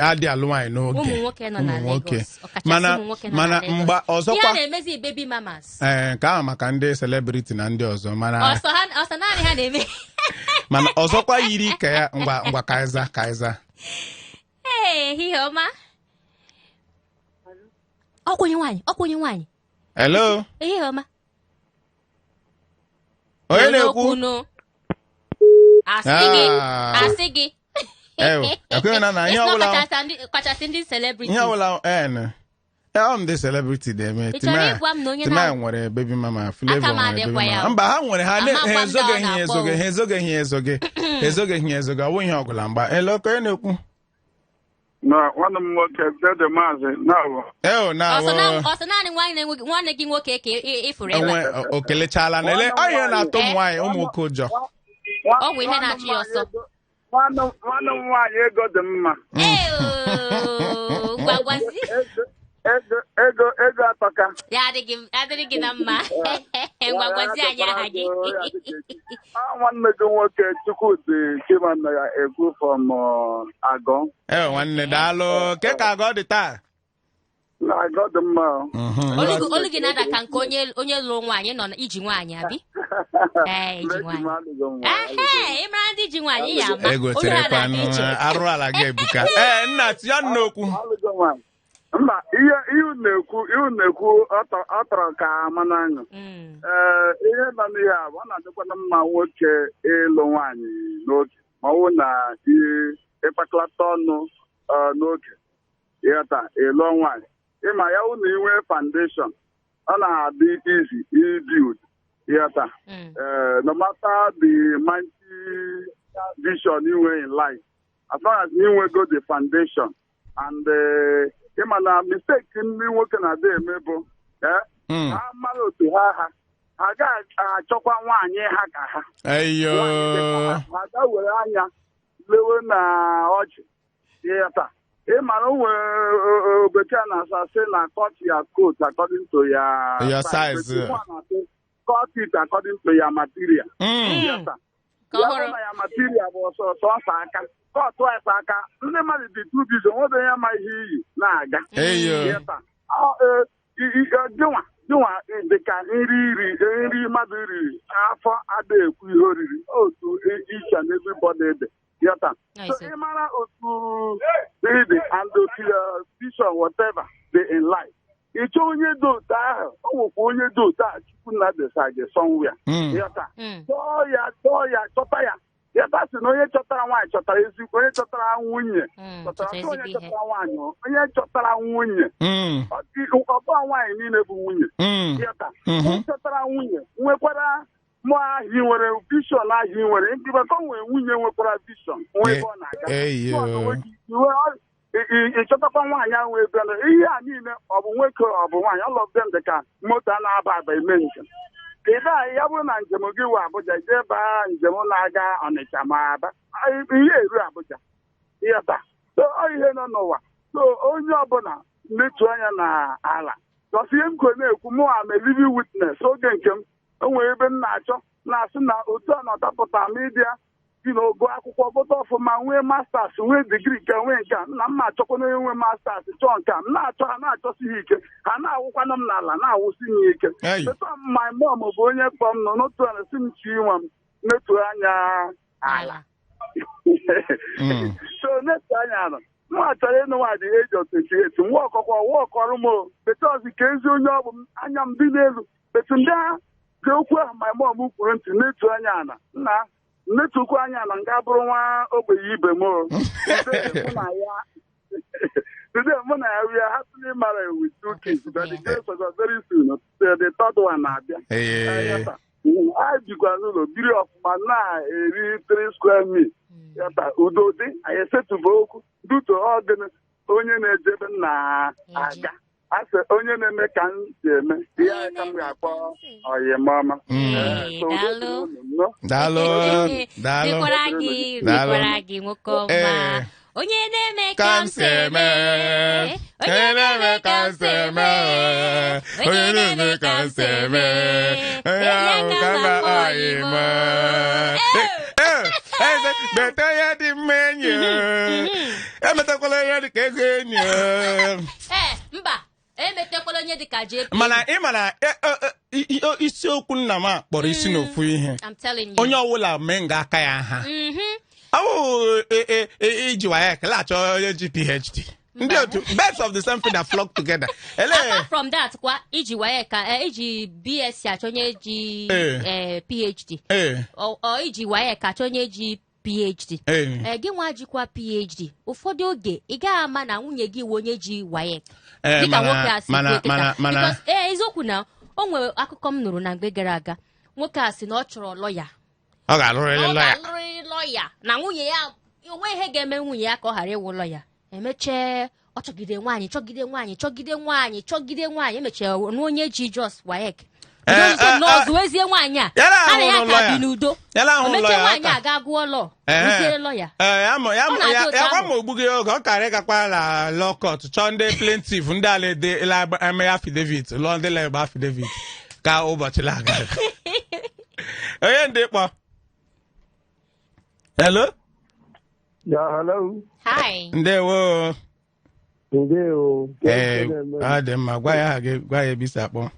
adị alụ nwaanyị n'oge. Ụmụ nwoke nọ na Ụmụ nwoke. Lagos, ọkachasị Mana ụmụ nwoke nọ mana na Lagos. mgba Ihe a ọzọkwa na-emezi baby mamas. Ee, nke ahụ maka ndị celebrity na ndị ọzọ, mana Ọsọ ha, ọsọ naanị ha na-eme. Mana ọzọkwa yiri ka ya. Ngwa ngwa, kaiza kaiza. Ee, ehihie ọma. Ọkwa onye nwaanyị, ọkwa onye nwaanyị. Hello. Ehihie ọma. Onye na-ekwu? Okwunu. Asị gị. Ah. Asị gị. Ewo, ekweghị na ihe Isi na ọbụla kachasị ndị celebrities. Ihe ọbụla en ọ ndị celebrity na-eme. Ị chọrọ ịgwa m na onye Timaya nwere baby mama, Flavor Aka m nwere baby adịkwa ya. mama. Mba, ha nwere ha Amakwa ha m ndị ezoghị ọ ihe na-akpọ ezoghị o. ha ezoghị ihe ezoghị, ha ezoghị ihe ezoghị. Ọ bụghị ihe ọgụla mgba. Hello, ka onye na-ekwu? Na nwanne m nwoke, dede maazị na-awụ. Eo na Ọsọ ọsọ naanị nwanne gị nwoke ka ị fụrụ ebe enwe a. o kelechala na ele ọ ihe na-atụ ụmụ nwaanyị, ụmụ nwoke ụjọ. Ọ bụ ihe na-achụ ya ọsọ. Nwanne m nwaanyị, ego dị mma. Ee, oo, ngwa gwazi. Ego ego ego atọka. Ya adịghị gị na mma. Ngwa gwazi anyị aha gị. Ah, nwanne gị nwoke Chukwudị Chimamanda ya ekwu from Agọ. Eo, nwanne, daalụ. Ke ka agọ dị taa? Na Agọ dị mma o. Olu gị na-ada ka nke onye lụrụ nwaanyị nọ iji nwaanyị abi. Ee, iji Mgbe nwaanyị. m alụgo nwa. Ehe, ị mara ndị ji nwaanyị ya ama. Ego Olu ha terekwanụ. na-adị iche. Arụ ala gị ebuka. Ee, nna, tinye ọnụ n'okwu. Alụgo nwaanyị. Mba, ihe unu na-ekwu ọ tọrọ ka mmanụ aṅụ. Ee, ihe nọ n'ihe a bụ ọ na-adịkwana mma nwoke ịlụ nwaanyị n'oge, ma ọ bụ na ihe ịkpakọta ọnụ n'oge, ịghọta, ịlụọ nwaanyị, ịma ya wụ na inwe foundation, ọ na-adị easy i-build, ịghọta. Ee, no matter the mighty vision you nwere in life, as long as you nwego the foundation and ịma na mistake ndị nwoke na-adị eme bụ ha mara otu ha ha ga-achọkwa nwaanyị ha ka ha Eyo. nwaanyị dị ka ha. Ha ga were anya lewe na ọchị, ịghọta. Ịma na o nwere bekee na-asụ asị na cut your coat according to your Your size. But nwa na-asị cut it according to your material. Ịghọta. Ka Ya ọhụrụ. bụ na ya material bụ ọsọ sọsọ aka kọtụ asa aka ndị mmadụ dị too busy, onwebe ya ma ihe iyi na-aga. Eyo. Ịghọta. Ọ, gịnwa dị ka nri iri nri mmadụ riri, afọ adịghị ekwu ihe oriri otu each and everybody dị, ịghọta. So Nice. ị mara otu ị dị and otu your vision, whatever dị in life, ị chọọ onye dị otu ahụ, o nwekwa onye dị otu a Chukwu na desa gị somewhere, ịghọta. Chọọ ya, chọọ ya, chọta ya. Ịghọta, sị na onye chọtara nwaanyị chọtara ezigbo, onye chọtara nwunye chọtara chọtara sị onye ezigbo ihe. chọtara nwaanyị, onye chọtara nwunye. Ọ bụghị nwaanyị niile bụ nwunye. Ịghọta. Onye chọtara nwunye nwekwara mụ ahụ ị nwere vision ahụ ị nwere maka o nwere nwunye nwekwara vision nwe ebe ọ na-aga. Eyo. Gị onwe gị, ị chọtakwa nwaanyị ahụ ebe nọ. Ihe a niile, ọ bụ nwoke, ọ bụ nwaanyị, all of them dị ka moto a na-aba aba eme njem. Kedu a ya bụrụ na njem gị wụ Abuja, jee baa njem na-aga Ọnịcha ma Aba, ihe eru Abuja, ịghọta. So ọ ihe nọ n'ụwa, so onye ọbụla letu anya na ala gọsi ihe m ko na-ekwu. Mụ am a living witness. Oge nke m, o nwere ebe m na-achọ na-asị na otu a na-ọdapụta m ịbịa dị na ogo akwụkwọ gụta ọfụma, nwee masters, nwee degree nke nwee nke a. Nna m na-achọkwa onye nwe masters, chọọ nke a m na-achọ, ha na-achọsi ha ike, ha na-awụkwanụ m n'ala, na-awụsi m ike. Hey. Etu my mom bụ onye kpọ m nọ n'otu ala si m chi nwa m netu anya ala. So netu anya ala, mụ chọrọ ịnụ nwaanyị dị age of 28, nwa ọkọkọ nwa ọkọrọ m o betu ọzi ka ezi onye ọ bụ m, anya m dị n'elu betu ndị agha gee okwu ahụ my mom kwuru ntị, netu anya ala nna, netukwu anya ala nga bụrụ nwa ogbenye ibe m o. Today mụ na ya we are happily married with two kids, but the grace of God, very soon the third one na-abịa. Ee. Anyị bikwa n'ụlọ biri ọfụma na-eri 3 square meal. Yata udo dị, anyị esetụba okwu duto ọgịnị onye na-ejebe na-aga asị onye na-eme ka m si eme ihe anyị ka m ga-akpọ ọyịmọma. Ee, So, udo daalụ. dịrị unu, nnọọ. Daalụ, daalụ. Dịkwara gị, Daalụ. dịkwara gị, nwoke ọma. Ee. Onye na-eme Ka m si eme, onye na-eme ka m si eme, onye na-eme ka m si eme, onye ahụ ka m na-akpọ ime. Ee, eze, meta ihe dị mma enyi, emetakwala ihe dị ka ego enyi. Ee, mba, emetakwala onye dịka JP. Mana ị ma na isiokwu nna m a kpọrọ isi n'ofu ihe. I'm telling you. Onye ọbụla mee nga aka ya ha. Ọ iji WAEC achọ onye ji PhD. Ndị otu birds of the same feather flock together. Ele Apart from that kwa, iji WAEC iji BSc achọ onye ji PhD. Ọ iji WAEC achọ onye ji PhD. Gị nwa jikwa PhD, ụfọdụ oge ị gaghị ama na nwunye gị wụ onye ji WAEC. Dịka nwoke a si kwuo kịta. Because, eziokwu na o nwere akụkọ m nụrụ na mgbe gara aga, nwoke a sị na ọ chọrọ lọya. Ọ ga-alụrịrị Ọ lọya. ga-alụrịrị lọya na nwunye ya onwe ihe ga-eme nwunye ya ka ọ ghara ịwụ lọya. Emechee ọ chọgide nwaanyị, chọgide nwaanyị, chọgide nwaanyị, chọgide nwaanyị, emechee nụ onye ji just WAEC. Nọọsụ wezie nwaanyị a Ya na ha na ya ahụ ka lọya. bi n'udo. Ya na ahụ O mechie lọya, nwaanyị ọ ka- a ga gụọ law, rụzie lọya. Ee, ya ma ya Ọ na-adị ya otu ya gwa ahụ. ma ogbughị oge ọ karịa ịgakwa na law court chọọ ndị plaintiff, ndị ala ede eme affidavit, lụọ ndị lebe affidavit ka ụbọchị na-aga. Onye ndị kpọ? Hello. Yeah, hello. Hi. Ndewo. Ndewo. Ee, ọ dị mma. Gwa ya aha gị, gwa ya ebe isi akpọ.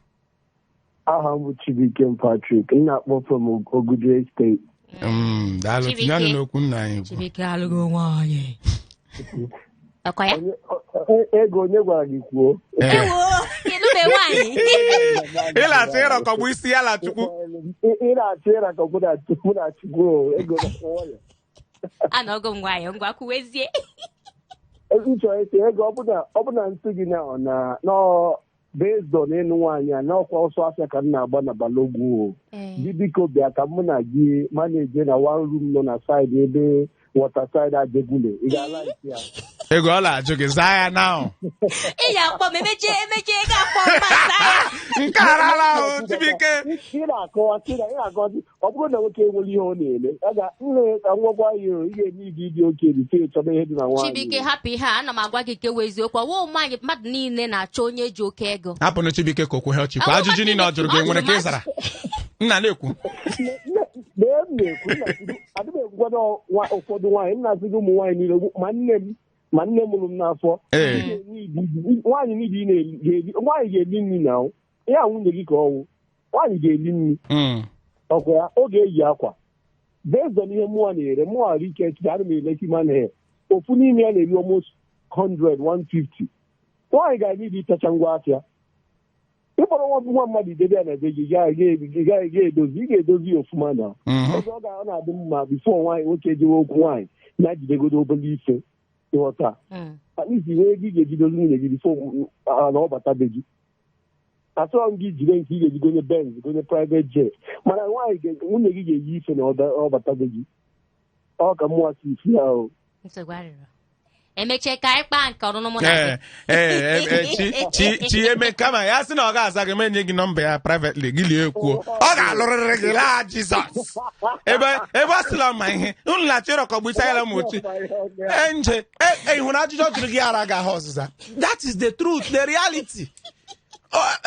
Aha m bụ Chibuike Patrick. M na-akpọ from Ogudu Estate. Daalụ. Chibuike. Tinye ọnụ n'okwu nna anyị kwu. Chibuike alụghị nwaanyị. Ọkwa ya? Ego onye gwara gị kwuo? Ee. Ewo, ịlụbe nwaanyị. Ị na-achọ ịrọkọgbu isi ya na Chukwu. Ị na-achọ ịrakọ mụ na Chukwu o, ego na nwayọ. Anọgo m nwayọ, ngwa kwuwezie. M chọrọ ịsị ego ọ bụ na nsị gị na na nọ based on ịnụ nwaanyị a n'ọkwa ọsọ afịa ka m na-agba na Balogun o. Gị biko bịa ka mụ na gị manage na one room nọ na side ebe waterside Ajegunle. Ị ga-ala isi ya? Ego ọ na-ajụ gị, zaa ya now. Ị ga-akpọ m emechie, emechie ga-akpọ m masa ya. Nke arala ahụ, Chibuike. Ị na-akọwa sị na ị na-akọwa sị, ọ bụrụ na nwoke enwere ihe ọ na-eme, a ga nne ka nwekwa ya o, ị ga-eme igi ịdị oke bifo ịchọba ihe dị na nwaanyị. Chibuike, hapụ ihe a, ana m agwa gị nke wụ eziokwu. Ọwụ nwaanyị mmadụ niile na-achọ onye ji oke ego. Hapụnụ Chibuike ka okwu ha chikwa. Ọ bụ Ajụjụ niile ọ jụrụ gị nwere ka ị zara nna na-ekwu. Lee, m na-ekwu adị m ekwukwa na ụfọdụ nwaanyị, m na-asị gị ụmụ nwaanyị niile, ma nne m ma nne mụrụ m n'afọ. Ee. Ị ga-enwe nwaanyị niile ị ga-eri, nwaanyị ga-eli nri na ya nwunye gị ka ọwụ nwaanyị ga-eli nri. Ọkwa ya ọ ga-eyi akwa based on ihe mụnwa na-ere. Mụnwa ike ana m ele human hair, ofu n'ime ya na-eri almost 100 150. Nwaanyị ga-aga iji ịtacha ngwa afịa ịkpọrọ nwa mmadụ idebe ya na be gị, ga-edozi, ị ga-edozi ya ofụma na ebe ọ na-adị mma before nwaanyị nwoke jewe okwu nwaanyị ya jidegodo obere ife ịghọta. At least nwee ego ị ga-eji dozi nwunye gị before na ọ bata be gị. Asọrọ m gị jide nke ị ga-eji gonye Benz, gonye private jet, mana nwaanyị nwunye gị ga-eyi ife na ọ bata be gị. Ọ ka mmụọ si isi ya o. Nsogbu arịrọ, emechie ka anyị kpaa nke ọnụnụ mụ na gị. Ee, ee, chi chi chi eme kama ya sị na ọ ga-aza gị, menye gị nọmba ya privately, gị lie kwuo ọ ga-alụrịrị gị laa Jizọs ebe ebe ọ sịla ma ihe unu na-achọ ịrọkọgbu isi anya ma otu nje e hụrụ ajụjụ ọ jụrụ gị ara ga-ahụ ọzịza. That is the truth, the reality.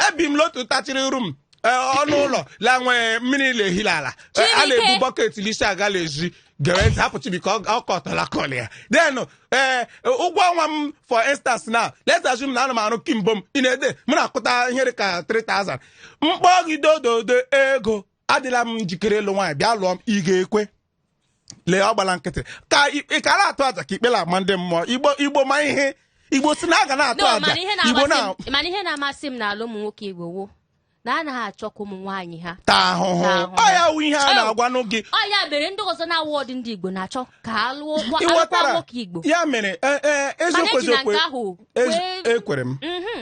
Ebi m l'otu tachiri room, ọnụ ụlọ la nwee mmiri na-ehila ala. A na-ebu bucket lisi aga ezi gere ntị. Hapụ Chibuike, ọ kọtọla kọl ya. Then ee, ụgwọ ọnwa m, for instance now, let's assume na ana m arụ kimbo m ị na-ede, m na-akụta ihe dị ka 3000 mkpọ gị dododo. Ego adịla m njikere ịlụ nwaanyị, bịa lụọ m, ị ga-ekwe? Lee, ọ gbala nkịtị ka ị kara atụ aja ka ikpere ama ndị mmụọ Igbo. Igbo ma ihe Igbo si na a ga na-atụ No, aja. mana ihe Igbo na na-amasị m, mana ihe na-amasị m n'ala ụmụ nwoke Igbo wụ na anaghị achọ ka ụmụ nwaanyị ha taa ahụhụ. Taa ahụhụ. Ọ ya wụ ihe a na-agwanụ gị. Ọ ya mere ndị ọzọ na-awụ ọdị ndị Igbo na-achọ ka a lụọ Ị alụkwa ghọtara? nwoke Igbo. Ya mere ee, Mana eziokwu eji na eziokwu nke ahụ wee ekwere m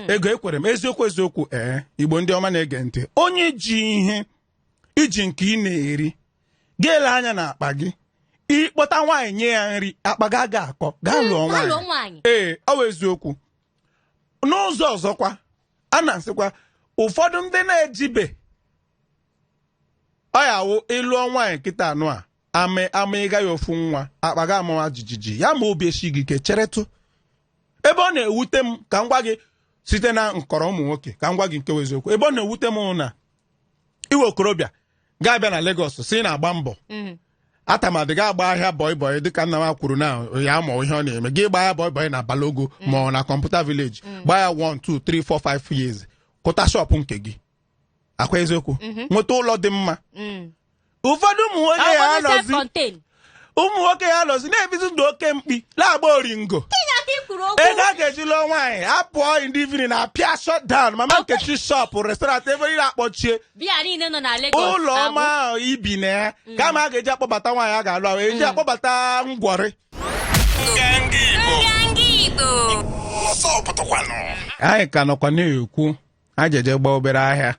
ego, ekwere m eziokwu eziokwu. Ee, Igbo ndị ọma na-ege ntị, onye ji ihe Iji nke ị na-eri, ga-ele anya n'akpa gị. Ịkpọta nwaanyị nye ya nri, akpa gị aga akọ, gaa lụọ Gaa lụọ nwaanyị. Nwaanyị. Ee, ọ bụ eziokwu. N'ụzọ ọzọkwa, a na-asịkwa ụfọdụ ndị na-ejibe ọ ya wụ ịlụọ nwaanyị kịta anụ a ama ama, ịga ya ofu nwa, akpa gị amawa jijiji ya, ma obi esi gị ike. Cheretụ, ebe ọ na-ewute m, ka m gwa gị site na nkọrọ ụmụ nwoke, ka m gwa gị nke bụ eziokwu. Ebe ọ na-ewute m na iwe okorobịa ga-abịa na Lagos si na-agba mbọ, atamadị ga agba ahịa boy boy, dịka nna m kwuru na ya ma ihe ọ na-eme, gị gbaa ya boy boy na Balogun ma ọ na Computer Village, gbaa ya 1 2 3 4 5 years, kụta shop nke gị, akwa eziokwu, nweta ụlọ dị mma. Ụfọdụ ụmụ nwoke ya Ọ bụrụ anọzi self-contained. Ụmụ nwoke ya anọzi na-ebizi ndụ oke mkpi, na-agba oringo. Aka i kwuru okwu. Ego a ga-eji lụọ nwaanyị apụọ in the evening na apịa shut down Mama Nkechi shop, restaurant, ebe niile akpọchie. Biya niile nọ na Lagos Ụlọ agwụ. ọma ahụ ibi na ya, kama a ga-eji akpọbata nwaanyị, a ga-alụ ahụ, eji akpọbata ngwọrị. Nganga Igbo. Nganga Igbo. Ọsọ pụtakwanụ. Anyị ka nọkwa na-ekwu, anyị jeje gbaa obere ahịa.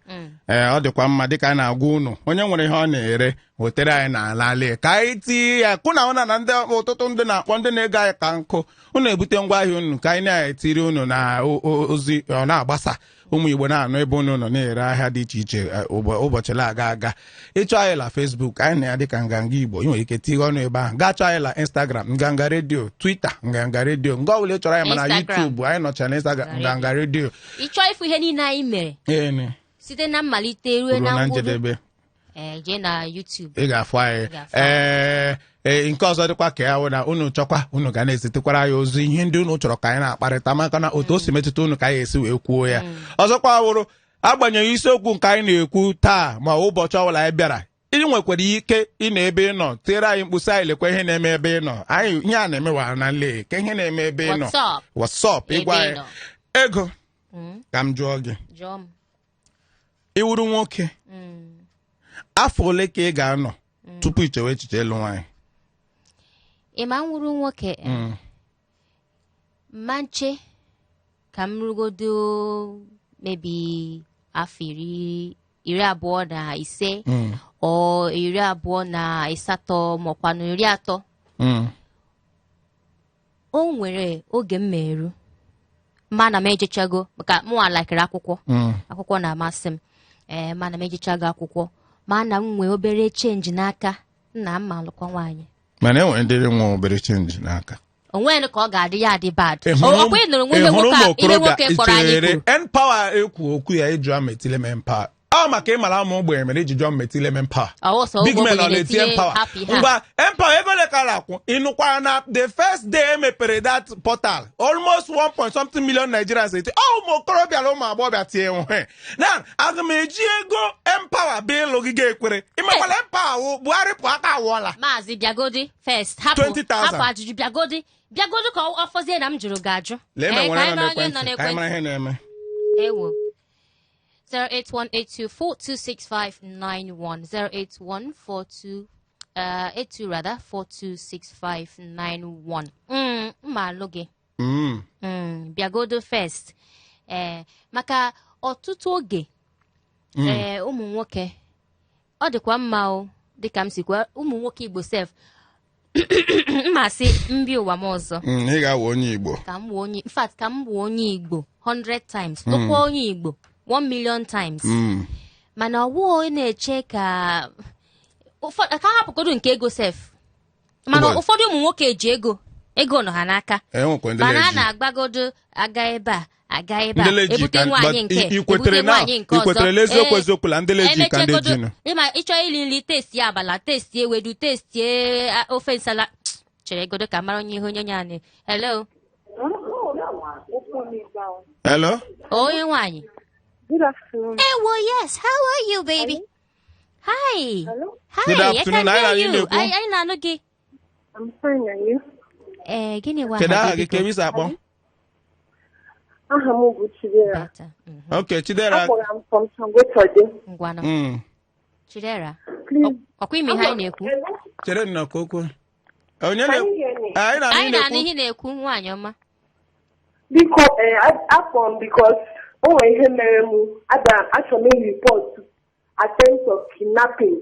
Ee, ọ dịkwa mma dịka a na-agwa unu, onye nwere ihe ọ na-ere, wetere anyị n'ala ala ka anyị tinye ya, kụ na ụna na ndị ọtụtụ ndị na-akpọ, ndị na-ego anyị ka nkụ. Unu ebute ngwaahịa unu ka anyị na-etiri unu na ozi, ọ na-agbasa, ụmụ Igbo na-anụ ebe unu nọ na-ere ahịa dị iche iche. Ụbọchị na-aga aga, ịchọ anyị la Facebook, anyị na ya dịka Nganga Igbo. Ị nwere ike tinye ọnụ ebe ahụ. Gaa chọọ anyị la Instagram, Nganga Redio, Twitter, Nganga Redio, nga ọbụla ị chọrọ anyị, mana Instagram. YouTube anyị nọcha na Instagram, Nganga Redio. Ị chọọ ịfụ ihe niile anyị mere Ee, site na mmalite ruo ruo na na ngwụrụ, njedebe, ee, jee na YouTube. Ị ga-afụ anyị. Ị ga-afụ. Ee, nke ọzọ dịkwa ka ya wụ na unu chọkwa, unu ga na-ezitekwara anyị ozi ihe ndị unu chọrọ ka anyị na-akparịta, maka na otu o si metụta unu ka anyị esi wee kwuo ya. Ọzọkwa wụrụ, agbanyeghị isiokwu nke anyị na-ekwu taa, ma ụbọchị ọbụla anyị bịara, ị nwekwara ike ị na ebe ị nọ tiere anyị mkpụsị anyị, lekwa ihe na-eme ebe ị nọ anyị, ihe a na-emewa na nle ka ihe na-eme ebe ị nọ. What's up? WhatsApp ịgwa Ebe ị anyị nọ. ego. Ka m jụọ gị, Jụọ m. Iwuru nwoke, afọ ole ka ị ga-anọ tupu i chewe echiche ịlụ nwaanyị? Ị ma nwụrụ nwoke, mma nche ka m rugodo maybe afọ 25 ọ 28, maọkwanụ 30. O nwere oge m meru mana m ejechago, maka mụnwa lakịrị akwụkwọ. Akwụkwọ na-amasị m. Ee, mana m ejechago akwụkwọ, mana m nwee obere change n'aka nna m, ma alụkwa nwaanyị. Mana e nwere ndị nwe obere change n'aka. Onwere ka ọ ga-adị ya adị bad. Ị hụrụ Ọkwa ị nụrụ ị ihe hụrụ nwoke ụmụ a, ihe okorobịa nwoke kpọrọ anyị ichere kwuru. N-Power ekwu okwu ya, ịjụ ama etile m N-Power, ọ maka ịmara ụmụ ogbenye mere iji jụọ m etile m N-Power. Ọwụsọ Big ụmụ men ọ ogbenye na-etinye na-etinye N-Power. happy ha. Ngwa, N-Power ego ole ka a na-akwụ? Ịnụkwara na the first day emepere that portal, almost 1 point something million Nigerians eti ọ ụmụ okorobịa na ụmụ agbọghọbịa tie nwe na aga m eji ego N-Power bịa ịlụ gị, ga-ekwere? Imekwala N-Power wụ Buhari pụ aka awụọla. Maazị, bịagodi first, hapụ 20,000. Hapụ ajụjụ, bịagodi, bịagodi ka ọ fọzie na m jụrụ gị ajụ. Lee ma Ee, nwere ka nọ anyị mara onye nọ n'ekwentị, ka anyị mara ihe na-eme. Ewo, 08182426591, 08142 82 rather 426591. Mma alụ gị. Bịagodo first, ee, maka ọtụtụ oge, ee, ụmụ nwoke, ọ dịkwa mma o, dịka m si kwa ụmụ nwoke Igbo sef, mma sị mbi ụwa m ọzọ. Ị ga-awụ onye Igbo. Ka m wụ onye, in fact, ka m wụ onye Igbo 100 times, tụkwa onye Igbo 1 million times. Mana ọwụ na-eche ka ụfọdụ ka hapụgodu nke ego sef, mana Ụbọchị. ụfọdụ ụmụ nwoke ji ego, ego nọ ha n'aka, Enwekwa ndị mana a na-eji. na-agbagodo aga ebe a, aga ebe Ndị a, leji ebute ka nwaanyị but nke i kwetere ebute na nwaanyị nke i ọzọ. kwetere n'eziokwu, Ee, eziokwu la ndị leji ka ndị emechagodo jinụ. Ịma ịchọ iri nri, testie abala, testie ewedu, testie ofe nsala, chere godo ka mara onye ihe onye onye anyị. Hello. Hello. Onye nwaanyị. Good afternoon. Ewo, yes, how are you, baby? Hi. Hello? Hi. Good I afternoon. can Anyị hear na-anụ you. na-ekwu. Anyị na-anụ gị. I'm fine, and you? Ee, gịnị wa? Kedu aha gị, ka ebe isi akpọ? Aha m bụ Chidera. Better. Ok, Chidera. Akpọrọ m from Sangotode. Ngwanụ. Chidera, Please. ọkwa ime ihe anyị na-ekwu? Chere nnọọ ka okwu onye Can na you hear me? Anyị na-anụ. Anyị Ị na-anụ na-ekwu. ihe na-ekwu, nwaanyị ọma. Biko, akpọrọ m because o nwere ihe mere m. Abịara m, achọrọ m report Attempt of kidnapping.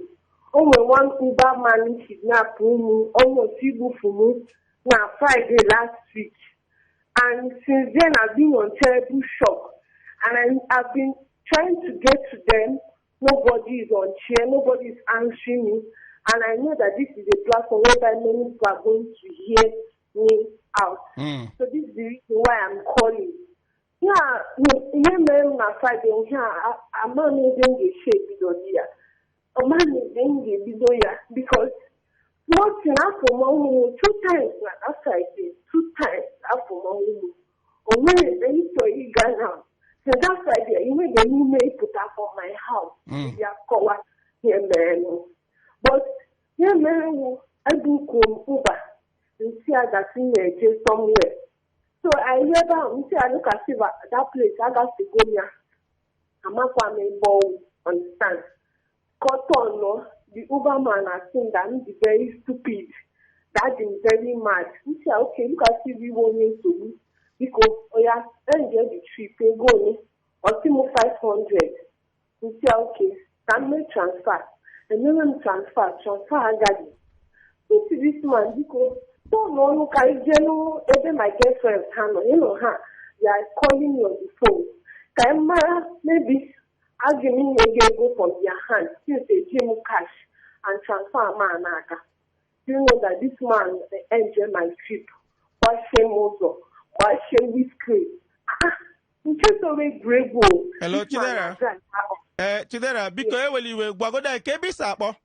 O nwere one Uber man kidnap m, almost igbufu m na Friday last week. And since then, I've been on terrible shock. And I've been trying to get to them. Nobody is on chair. Nobody is answering me. And I know that this is a platform whereby many people are going to hear me out. So this is the reason why I'm calling. Yeah, ihe mere m na Friday, ihe a, ama m ebe m ga-esi ebido ya. Ama m ebe m ga-ebido ya because nothing afọ m ọhụrụ two times na that Friday, two times afọ m ọhụrụ. O nwere ebe m chọrọ ịga now. Since that Friday, enweghị m ume ịpụta from my house. Ya kọwa ihe mere nụ. But ihe mere wụ ebuku m Uber nsi agasị na-eje somewhere. So I hear ebe ahụ nsị a, look as if that place agafego m ya. Amakwa m ebe ọwụ, understand? Kọtọ nọ, the Uber man asị m that m dị very stupid, that dị very mad. Nsị a, okay, look as if iwe onye nsogbu. Biko, oya, end the trip, ego ole? Ọ sị m 500. Nsị a, okay, ka m mee transfer. Emewe m transfer, transfer agaghị. Nsị this man, biko, tọọ ọnụ ka anyị jee ebe my girlfriend ha nọ, ịnọ ha, they are calling me on the phone. Ka anyị mara maybe a ga-enye gị ego from their hand since eji m cash and transfer ma n'aka. Do you know that this man enjoy my trip? Gbachie m ụzọ, gbachie windscreen. Ah, nke soro egwuregwu o. Hello, This man Chidera. na-drive ahụ. Ee, Chidera, biko, ewela iwe, gwagodo anyị ka ebe isi akpọ.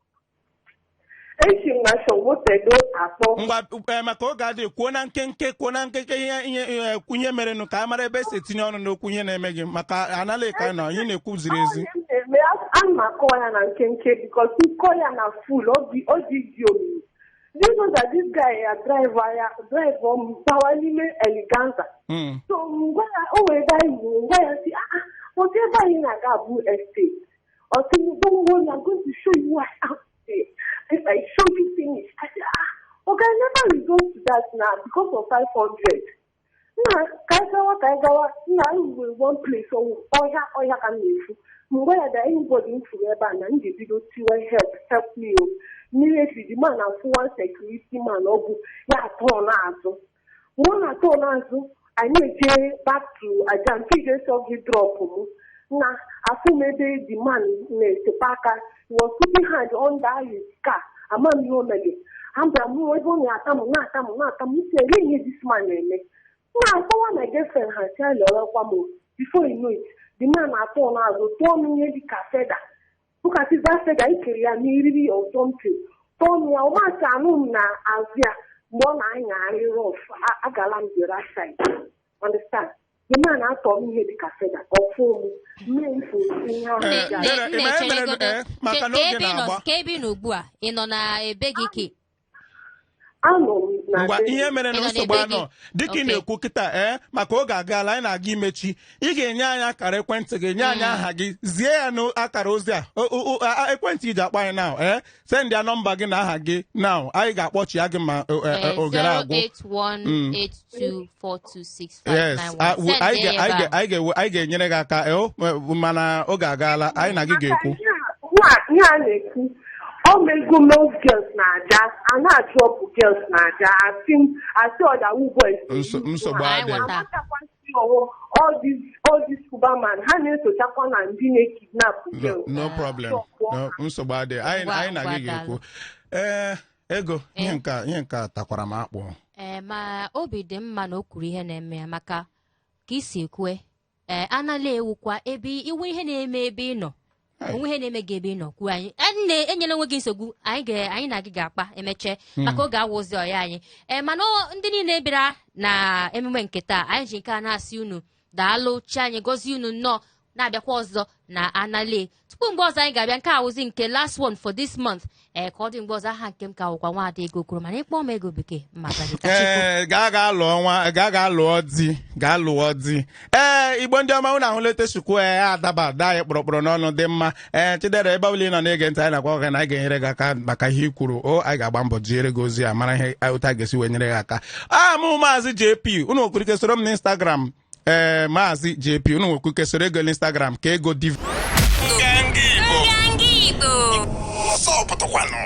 Esi m na Sangotedo akpọ. Ngwa, ee, maka oge adịghị, kwuo na nkenke ihe merenụ ka a mara ebe esi etinye ọnụ n'okwu ihe na-eme gị, maka anala ka anyị nọ, ihe na-ekwu ziri ezi. Ọ ihe m na-eme, ana m akọwa ya na nkenke because nkọ ya na full, ọ dị omimi. Do you know that this guy ya driver ya drive m bawa n'ime Eleganza? So ngwa ya, o were ebe anyị ruru, ngwa ya si, ah ah, otu ebe anyị na-aga bụ estate. Ọ sị m, "Don't worry, I'm going to show you why I'm there. If I show you finish." I say, "Ah, okay, I never resort to that now because of 500." Nna, ka anyị gawa, ka anyị gawa, nna, anyị nwere one place ọwụ ọhịa ọhịa ka m na-efu. Mgbe ya da anybody m furu ebe a na m ga-ebido tiwe, "Help, help me o." Mmiri efi the man afụ one security man, ọ bụ ya atọ n'azụ. Mgbe ọ na-atọ n'azụ, anyị eje back to aja nke ga-eso gị drop m na afụ m ebe the man na-esepe aka. He was putting hand under his car. Ama m ihe o mere. Abịara m ebe ọ na-ata m, na-ata m, na-ata m isi ele ihe this man na-eme. Na-akpọwa my girlfriend, ha si alọrọkwa m. Before you know it, the man atọ n'azụ tụọ m ihe dịka feather. Look at that feather, ikere ya n'eriri or something. Tụọ m ya, ọmasị anụ m na azụ ya mgbe ọ na-anyagharị rough. Agala m the right side, understand? The man atọ m ihe dịka feather, ọfụ m mee mfu ihe ahụ. Eh, ga- Dere, ị ma ihe mere, maka na oge na-agba. Ka ebe ị nọ ugbu a, ị nọ na ebe gị ka Anọ m na Ngwa, be- ihe mere na Ị nọ nsogbu n'ebe anọ gị? dịka ị na-ekwu kịta, ee, maka oge agaala, anyị na-aga imechi. Ị ga-enye anyị akara ekwentị gị, nye anyị aha gị, zie ya n'akara ozi a ekwentị iji akpọ anyị now. Ee, send ya nọmba gị na aha gị now. Anyị ga-akpọchi ya gị ma ogere agwụ. 08182426591. Yes, anyị ga-enyere gị aka, mana oge agaala, anyị na gị ga-ekwu. Ihe a na-ekwu, ọ mego most girls na-aja a na-adrop girls na-aja, asị asị ọdawu boys. Nsogbu Anyị adịghị. ghọta. All these Uber man ha na-esochakwa na ndị na-ekidnap No, girls. no problem. No, nsogbu adịghị. Anyị Ngwa, anyị na ngwa, gị ga-ekwu. Ee, ego ihe nke a takwara m akpụ. Ee, ma obi dị mma na o kwuru ihe na-eme ya, maka ka isi ekwe, ee, anala ewukwa ebe iwe ihe na-eme ebe ị nọ, onwe ihe na-eme gị ebe ị nọ, kwuo. Anyị nne, enyela onwe gị nsogbu. Anyị na gị ga-akpa emeche, maka oge awụzi ọya anyị. Ee, mana ndị niile bịara na emume nke taa, anyị ji nke a na-asị unu daalụ. Chi anyị gọzie unu nnọọ, na-abịakwa ọzọ na anale tupu mgbe ọzọ anyị ga-abịa. Nke awụzi nke last one for this month. Ee, ka ọ dị mgbe ọzọ. Aha nke m ka wụkwa Nwaada Ego kwuru, mana ịkpọ m Ego Bekee mmata gị ka Chukwu. Ee, gaa lụọ nwa, gaa lụọ di, gaa lụọ di. Ee, Igbo ndị ọma, unu ahụlete chukwu. Ee, adaba ada anyị kpọrọkpọrọ n'ọnụ dị mma. Ee, Chidera, ebe ọbụla ị nọ na-ege ntị, anyị na-akwa gị na anyị ga-enyere gị aka maka ihe i kwuru. O anyị ga-agba mbọ jiere gị ozi a, mara ihe otu a ga-esi wee nyere gị aka. A mụ Maazị JP, unu nwekwara ike soro m n'Instagram. Ee, Maazị JP, unu nwekwara ike soro ego n'Instagram ka ego div Nganga Igbo. Nganga. Ọsọ pụtakwanụ.